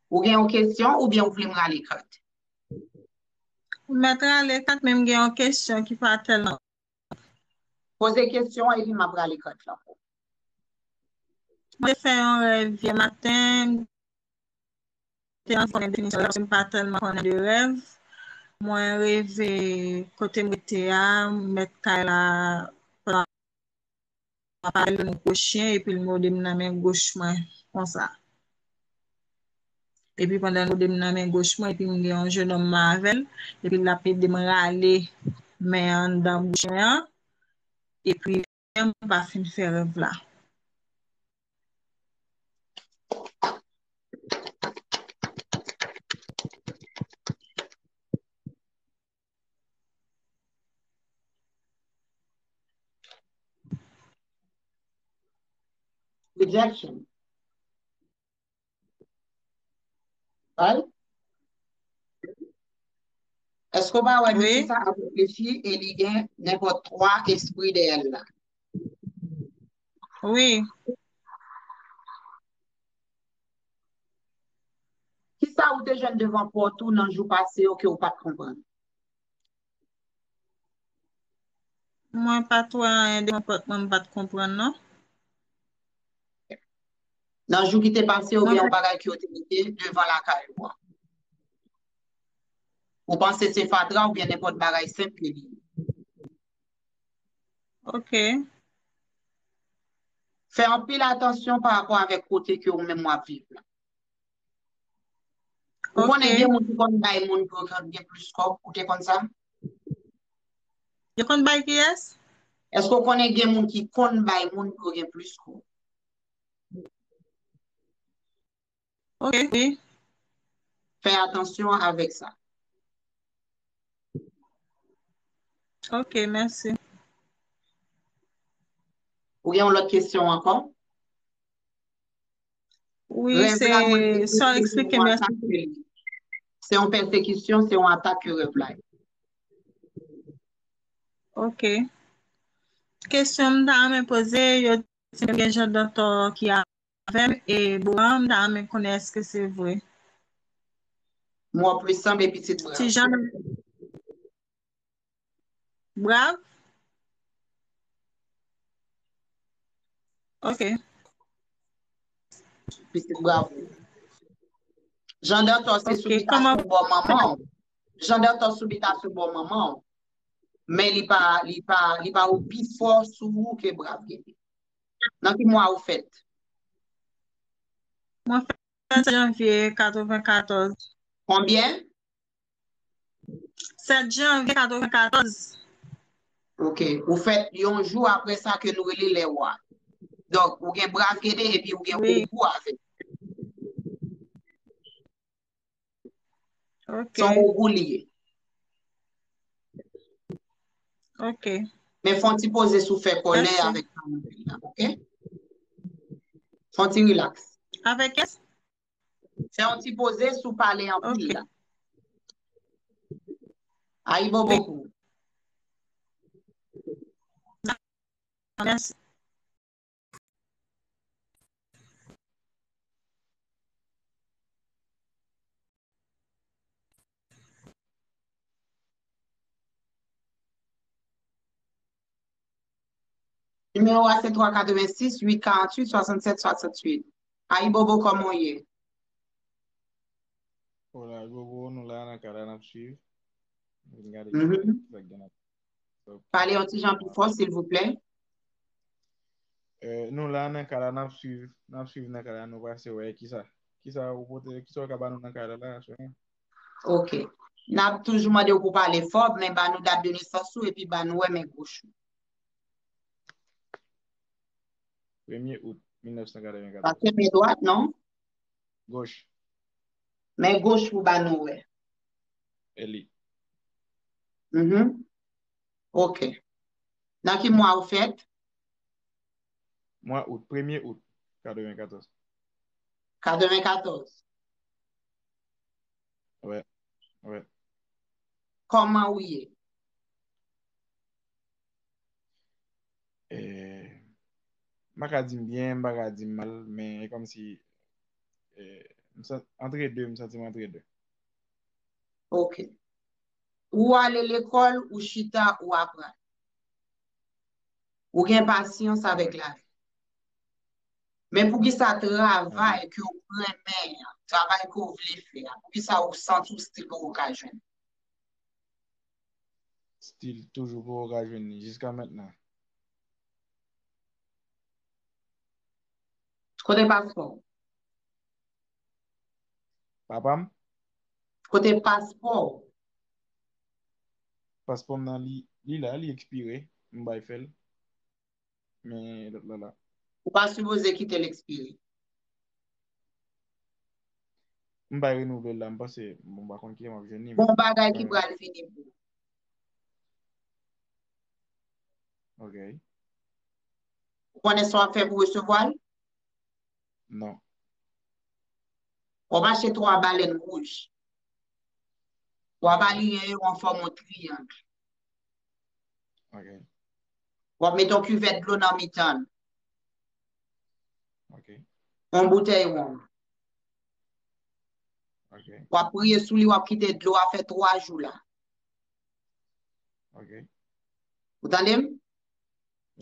Ou gen yon kesyon oubyen ou vle m rale kat? Ou mèt rale kat, men m gen yon kesyon ki pa tèlman. Poze kesyon an epi m ap rale kat lan pou ou. Mwen te fè yon rèv yè maten, te anvi konnen definisyon l la, paske m pa tèlman konnen de rèv. Mwen reve kote m rete a, mèt kay la, pandan m ap pale, l mòde m nan men goch mwen, konsa. Epi pandan l mòde m nan men goch mwen, epi m gen yon jenòm mwen avè l, epi l ap ede m rale men anndan bouch mwen an, epi m pa fin fè rèv la. Rejection. Right? Èske w pa wè mesye sa ap reflechi e li gen nenpòt twa espri dèyè l la? Wi. Kisa ou te jwenn devan pòt ou nan jou pase yo ke ou pa t konprann? Mwen pa t wè anyen de konpòtman m pa t konprann non. Nan jou ki te pase oubyen yon bagay ke yo te mete devan lakay ou an. Ou panse se fatra oubyen nenpòt bagay senp ke li ye. Ok. Fè anpil atansyon pa rapò avèk kote ke ou menm w ap viv la. Ou konnen gen moun ki konn bay moun pou yo gen plis kòb, ou te konn sa? Yo konn bay kiyès? Èske ou konnen gen moun ki konn bay moun pou yo gen plis kòb? Ok, wi. Fè atansyon avèk sa. Ok, mèsi. Ou gen yon lòt kesyon ankò? Wi, se sa w eksplike m. Se yon pèsekisyon, se yon atak ke rèv la ye. Ok. Kesyon m ta renmen poze, yo di m gen Jean Dantor ki avè m e Boran, m ta renmen konnen èske se vre. Mwen plis sanble pitit Brav. Ti Jean Brav? Ok. Pitit Brav. Jean Dantor se sou bitasyon bò manman w. Jean Dantor sou bitasyon bò manman w. Men li pa li pa li pa ou pi fò sou ou ke Brav genyen. Nan ki mwa ou fèt? Mwen fèt sèt janvye katrevenkatòz. Konbyen? Sèt janvye katrevenkatòz. Ok. Ou fèt yon jou apre sa ke nou rele lè wa. Donk, ou gen Brav Gede epi ou gen Ogou avè l. Ok. Se yon Ogou li ye. Ok. Men fè yon ti poze sou fè kòlè avèk paran peyi a, ok? Fè yon ti relax. Avèk kès? Fè yon ti poze sou pale anpil la. Ayibobo pou ou. Mèsi. Nimewo a se twa katrevensis, uit karantuit, swasannsèt, swasantuit. Ayibobo, kòman w ye? Hola, Ayibobo, nou la nan kay la, n ap swiv. Vin gade kisa k gen nan. Pale yon ti jan pi fò, silvouplè. Nou la nan kay la, n ap swiv, n ap swiv nan kay la, nou pase wè kisa, kisa ou pote, kisa ou ka ba nou nan kay la la, sè. Ok. N ap toujou mande w pou pale fò, men ba nou dat de nesans ou epi ba nou wè men goch ou. Premye out mil nèf san katrevenkatòz. Pa se men dwat, non? Goch. Men goch pou ba nou wè. E li. Mhm. Ok. Nan ki mwa ou fèt? Mwa out, premye out, katrevenkatòz. Katrevenkatòz. Wè, wè. Kòman ou ye? Eh, m pa ka di m byen, m pa ka di m mal, men e kòmsi, eh, m san-, antre de, m santi m antre de. Ok. Ou ale lekòl, ou chita, ou aprann. Ou gen pasyans avèk lavi. Men poukisa travay ke w renmen an, travay ke w vle fè a, poukisa ou santi w still poko ka jwenn? Still toujou poko ka jwenn li jiska mentnan. Kote paspò w? Papa m? Kote paspò w? Paspò m nan li, li la, li ekspire, m bay fè l. Men lòt la la. Ou pa sipoze kite l ekspire. M bay renouvle l la, m panse, bon, m pa konn kilè m ap jwenn li. Bon bagay ki pral vini pou ou. Ok. Ou konnen sa w ap fè pou resevwa l? Non. W ap achte twa balèn wouj. W ap aliyen yo an fòm yon triyang. Ok. W ap mete yon kivèt dlo nan mitan l. Ok. Yon boutèy wonm. Ok. W ap priye sou li, w ap kite dlo a fè twa jou la. Ok. Ou tande m?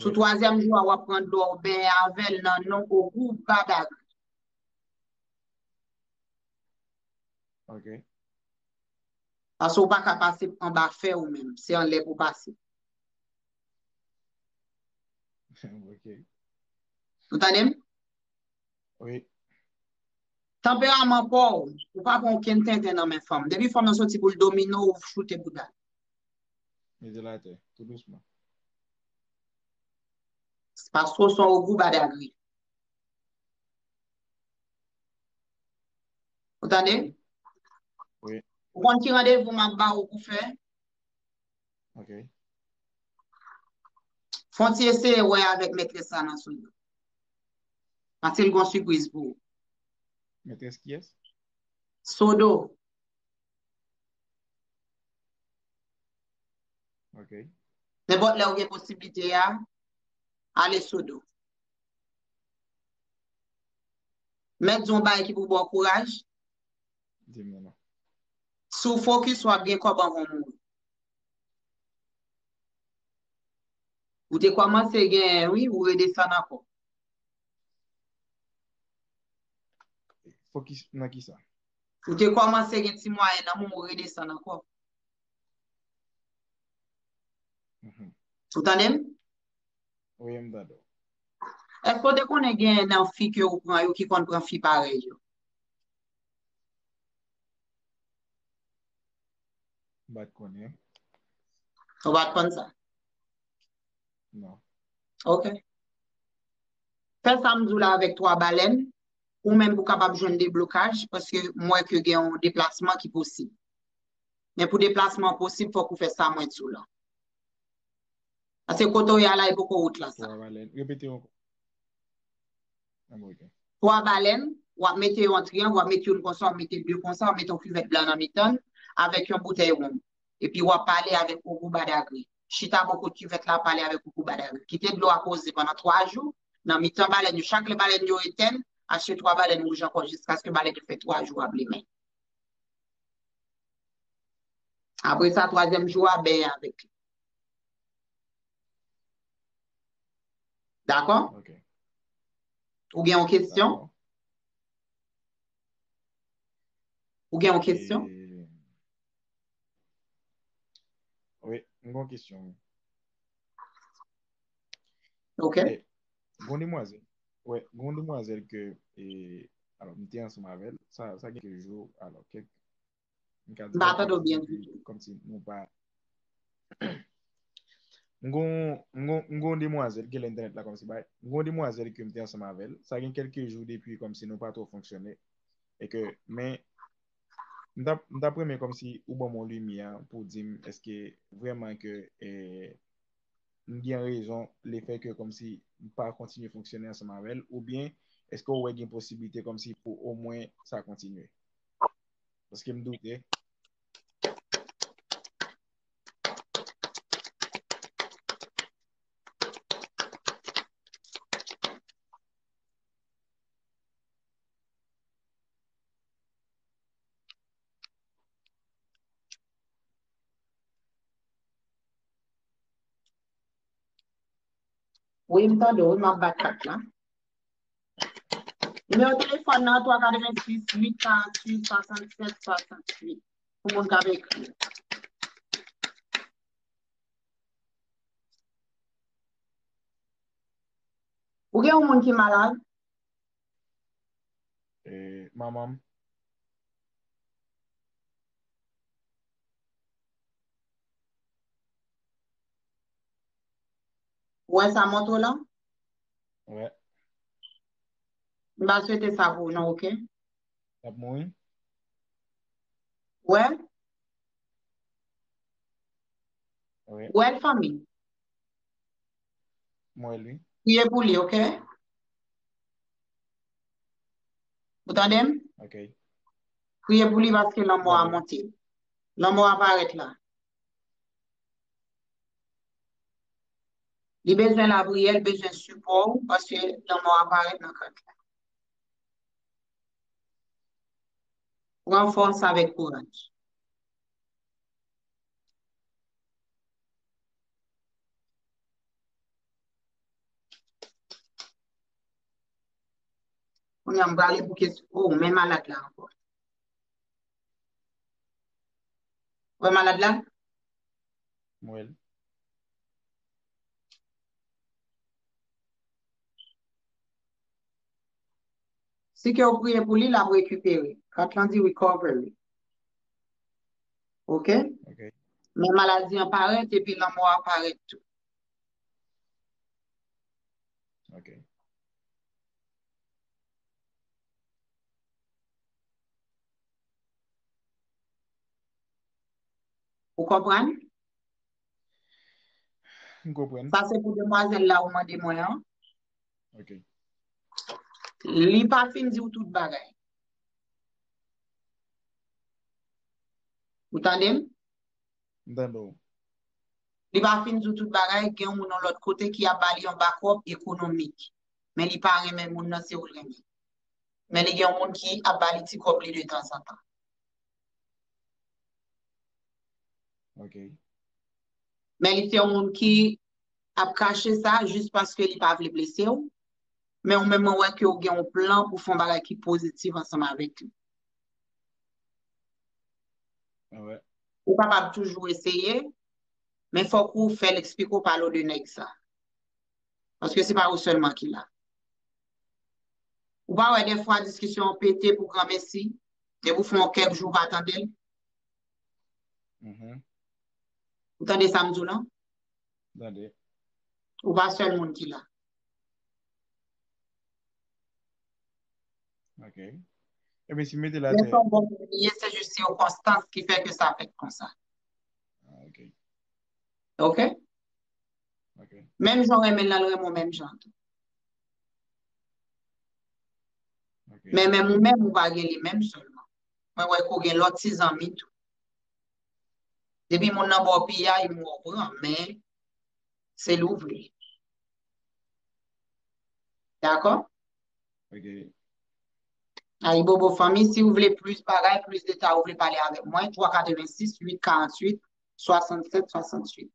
Sou twazyèm jou a, w ap pran dlo a, w benyen avè l nan non Ogou Badagri. Ok. Paske w pa ka pase anba fè ou menm. Se anlè pou pase. Ok. Ou tande m? Wi. Tanperaman pa w, ou pa pran okenn tenten nan men fanm. Depi fanm nan soti pou l domine w, ou choute bouda l. Mete l atè, tou dousman. Paske w se yon Ogou Badagri. Ou tande? Wi. Ou konn ki randevou m ap ba ou pou fè? Ok. Fon ti eseye wè avèk mètrès la nan Sodo. Paske l gon sipriz pou ou. Mètrès kiyès? Sodo. Ok. Nenpòt lè ou gen posiblite a, ale Sodo. Mèt di yon bagay ki pou ba w kouraj. Di m non. Si w fokis, w ap gen kòb anvan w mouri. Ou te kòmanse genyen, wi, ou redesann ankò. Fokis nan ki sa? Ou te kòmanse gen ti mwayen nan men w, ou redesann ankò. Mhm. Ou tande m? Wi, m tande w. Èske w te konnen gen nan fi ke ou pran yo ki konn pran fi parèy yo? M pa t konnen. Ou pa t konn sa? Non. Ok. Fè sa m di w la avèk twa balèn, ou menm pou kapab jwenn deblokaj, paske m wè ke gen yon deplasman ki posib. Men pou deplasman an posib, fòk ou fè sa mwen di w la. Paske kote w ye a la, e poko wout la sa. Twa balèn. Repete ankò. Ah, bon, ok. Twa balèn, w ap mete yo an triyang, w ap mete youn konsa, w ap mete de konsa, w ap mete yon kivèt blan nan mitan l, avèk yon boutèy wonm. Epi w ap pale avèk Ogou Badagri. Chita bò kot kivèt la, pale avèk Ogou Badagri. Kite dlo a poze pandan twa jou, nan mitan balèn yo. Chak lè balèn yo etèn, achte twa balèn wouj ankò jiskaske balèn yo fè twa jou ap limen. Apre sa, twazyèm jou a, benyen avèk li. Dakò? Ok. Ou gen yon kesyon? Dakò. Ou gen yon kesyon? E, wi, m gen yon kesyon, wi. Ok. E, gon demwazèl. Wi, gon demwazèl ke, e, alò, m te ansanm avè l. Sa, sa gen kèk jou, alò, kèk, m ka di M pa kèk tande w jou byen depi, ditou. Kòmsi nou pa M gon, m gon, m gon demwazèl, gen lè entènèt la kòmsi bay. M gon demwazèl ke m te ansanm avè l. Sa gen kèlke jou depi kòmsi nou pa twò fonksyone. E ke, men, m t ap, m t ap renmen kòmsi ou ban m yon limyè pou di m èske vrèman ke, eh, m gen rezon lefè ke kòmsi m pa kontinye fonksyone ansanm avè l, oubyen èske w wè gen posiblite kòmsi pou omwen sa kontinye? Paske m doute. Wi, m tande w, wi, m ap bat kat la. Nimewo telefòn nan, twa katrevensis, uit karantuit, swasannsèt, swasantuit. Pou moun k ap ekri. Ou gen yon moun ki malad? E, manman m. Ou wè sa montre w la? Wè. M pa swete sa pou ou non, ok? L ap mouri? Wè? Wi. Wè l, fanmi? M wè l, wi. Priye pou li, ok? Ou tande m? Ok. Priye pou li paske lanmò a monte. Lanmò a parèt la. Li bezwen lapriyè, li bezwen sipò w, paske lanmò a parèt nan kant la. Pran fòs avèk kouraj. Kounye a m prale pou kesyon. Oh, men malad la ankò. Wè malad la? Mwen. Si ke w priye pou li, l ap rekipere. Kat lan di recovery. Ok? Ok. Men maladi an parèt epi lanmò a parèt tou. Ok. Ou konprann? M konprann. Sa se pou demwazèl la ou mande mwen an. Ok. Li pa fin di w tout bagay. Ou tande m? M tande w. Li pa fin di w tout bagay, gen yon moun yon lòt kote ki ap ba li yon bakòp ekonomik. Men li pa renmen moun nan, se ou l renmen. Men li gen yon moun ki ap ba li ti kòb li de tanzantan. Ok. Men li se yon moun ki ap kache sa jis paske li pa vle blese w. Men ou menm mwen wè ke w gen yon plan pou fè yon bagay ki pozitif ansanm avèk li. Alright. Ou kapab toujou eseye, men fòk ou fè l eksplike w pale w de nèg sa. Paske se pa ou sèlman ki la. Ou pa wè defwa diskisyon an pete pou granmesi, depi w fè yon kèk jou w pa tande l. Mhm. Ou tande sa m di w lan? Tande. Ou pa sèl moun ki la. Ok. Ebyen si mete la Men tè. Son bon moun li ye, se jis sikonstans ki fè ke sa fèt konsa. Ah, ok. Ok? Ok. Menm jan w renmen l lan, l renmen w menm jan tou. Ok. Men menm ou menm, ou pa gen li menm sèlman. Mwen wè ke w gen lòt ti zanmi tou. Depi moun nan ba w piyay, m wè w pran, men se li w vle. Dakò? Ok. Ayibobo fanmi, si w vle plis bagay, plis detay, ou vle pale avèk mwen, twa katrevensis, uit karanntuit, swasannsèt, swasantuit.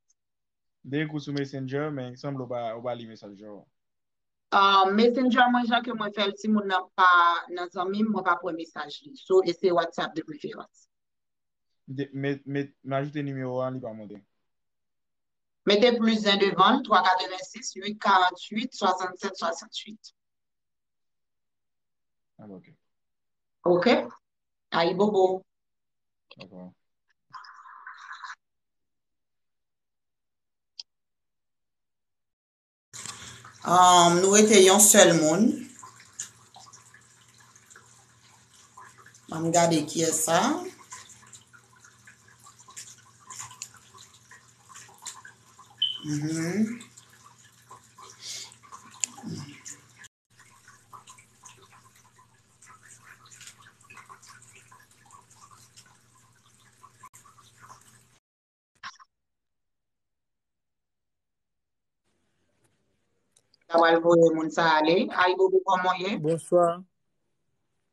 M te ekri w sou Messenger, men sanble w pa, w pa li mesaj yo. Ah, Messenger mwen, jan ke mwen fè l, timoun nan pa nan zanmi m, mwen pa pran mesaj li. So, eseye WhatsApp de preferans. M te, met, met, m ajoute nimewo a, li pa monte. Mete plis en devan l, twa katrevensis, uit karanntuit, swasannsèt, swasantuit. Ah, ok. Ok? Ayibobo. Um, nou rete yon sèl moun. Ann gade kiyès sa. Mhm. Sa pral voye moun sa ale. Ayibobo, kòman w ye? Bonswa.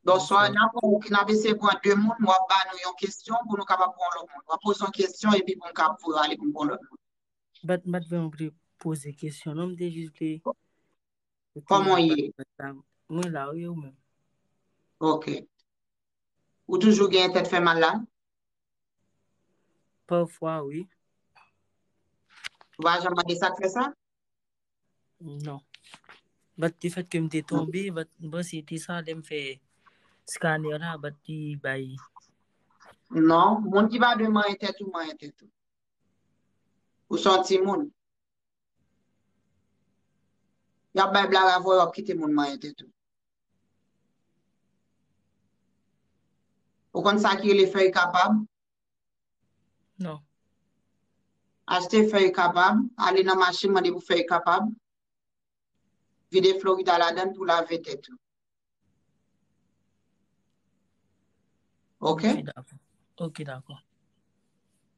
Bonswa, n ap, n ap eseye pran de moun, w ap ba nou yon kesyon pou nou kapab pran lòt moun. W ap poze yon kesyon epi pou m kapab voye ale pou m pran lòt moun. Bat, bat vrèman vle poze kesyon, non, m te jis vle. Kòman w ye? Mwen la, wi, ou menm? Ok. Ou toujou gen tèt fè mal la? Pafwa, wi. Ou pa janm mande sa k fè sa? Non. Bat, le fèt ke m te tonbe, bat, m panse te sa, lè m fè scanner la, bat, li bay. Non, moun ki pa dwe manyen tèt ou, manyen tèt ou. Ou se yon timoun. Y ap bay blag avè w, y ap kite moun manyen tèt ou. Ou konn sa ki rele fèy kapab? Non. Achte fèy kapab, ale nan mache mande pou fèy kapab. Vide Florida ladan l pou lave tèt ou. Ok? Ok, dakò. Ok, dakò.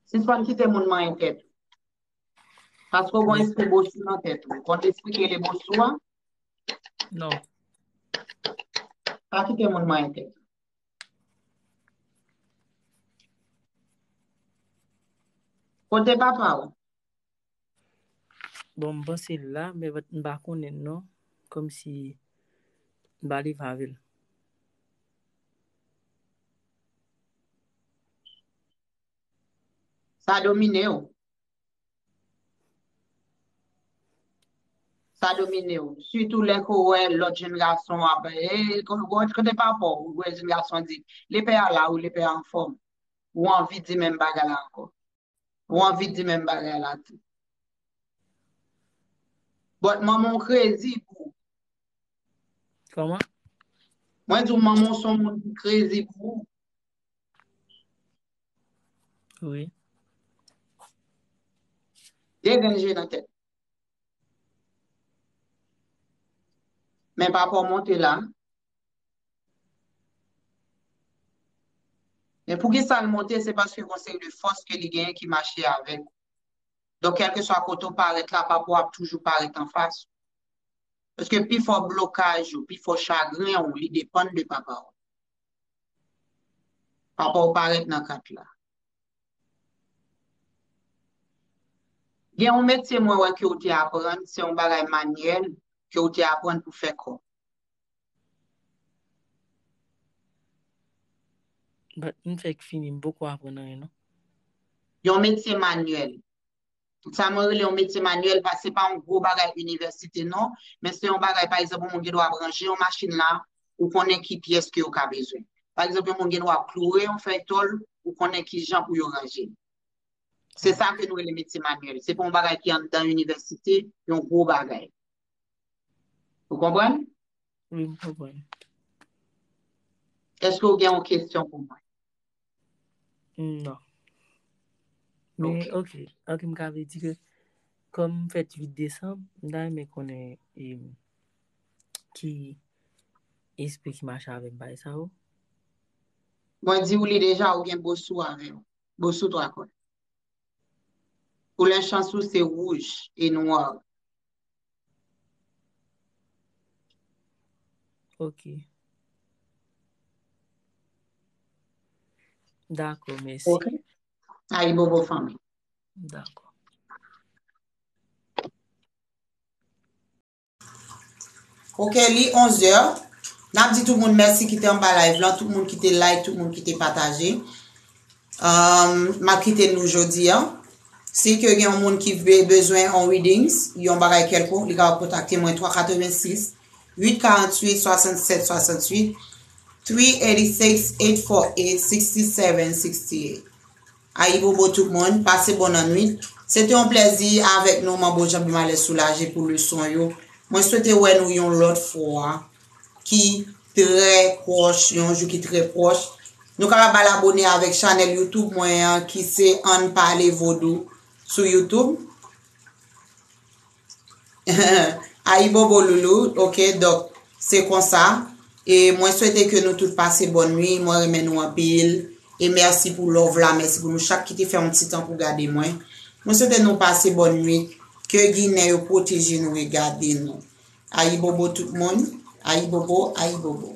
Sispann kite moun manyen tèt ou. Paske w gen espri bosou nan tèt ou. Ou konn espri ki rele bosou an? Non. Pa kite moun manyen tèt ou. Kote papa w? Bon, m panse l la, men m pa konnen l non. Kòmsi m pa leve avè l. Sa domine w. Sa domine w. Sitou lè ke w wè lòt jèn gason ap, e, kote papa w, ou wè jèn gason di, lepè a la, wi, lepè a anfòm. Ou anvi di menm bagay la ankò. Ou anvi di menm bagay la tou. But manman w crazy pou ou. Kòman? Mwen di w manman w se yon moun ki crazy pou ou. Wi. De grenn je nan tèt. Men papa w monte la. Men poukisa l monte, se paske gon seri de fòs ke li genyen ki mache avèk ou. Donk, kèlkeswa kote w parèt la, papa w ap toujou parèt anfas ou. Paske pifò blokaj ou, pifò chagren ou, li depann de papa w. Papa w parèt nan kat la. Gen yon metye mwen wè ke w te aprann, se yon bagay manyèl ke w te aprann pou fè kòb. But m fèk fini, m poko aprann anyen, non. Yon metye manyèl. Sa mwen rele yon metye manyèl, pa, se pa yon gwo bagay inivèsite, non, men se yon bagay, pa egzanp, yon moun gen dwa ap ranje yon machin la, ou konnen ki pyès ke yo ka bezwen. Pa egzanp, yon moun gen dwa ap kloure yon fèy tòl, ou konnen ki jan pou yo ranje l. Se sa ke nou rele metye manyèl. Se pa yon bagay ki anndan inivèsite, yon gwo bagay. Ou konprann? Wi, m konprann. Èske w gen yon kesyon pou mwen? Non. Men, ok. Ok, ok, m ka vle di ke, kòm m fèt uit desanm, m ta renmen konnen, em, ki espri ki mache avèk bagay sa yo. Mwen di w li deja, ou gen bosou avè w. Bosou twa kòn. Koulè chans ou se wouj e nwa. Ok. Dakò, mèsi. Ok. Ayibobo fanmi. Dakò. Ok, li onzè. N ap di tout moun mèsi ki te anba live lan, tout moun ki te like, tout moun ki te pataje. Um, m ap kite nou jodi a. Si ke gen yon moun ki be-, bezwen yon readings, yon bagay kèlkonk, li kapab kontakte mwen twa katrevensis, uit karanntuit, swasannsèt swasantuit, three eighty-six, eight four eight, sixty-seven sixty-eight. Ayibobo tout moun, pase bòn annwit. Se te yon plèzi avèk nou, Manbo Djanm Malè Soulaje pou leson yo. Mwen swete wè nou yon lòt fwa ki trè pwòch, yon jou ki trè pwòch. Nou kapab al abone avèk chanèl YouTube mwen an ki se Ann Pale Vodou sou YouTube. Ayibobo loulou, ok, donk, se konsa. E mwen swete ke nou tout pase bòn nwi, mwen renmen nou anpil. E mèsi pou love la, mèsi pou nou chak ki te fè yon ti tan pou gade mwen. Mwen swete nou pase bòn nwi, ke Ginen yo pwoteje nou e gade nou. Ayibobo tout moun, ayibobo, ayibobo.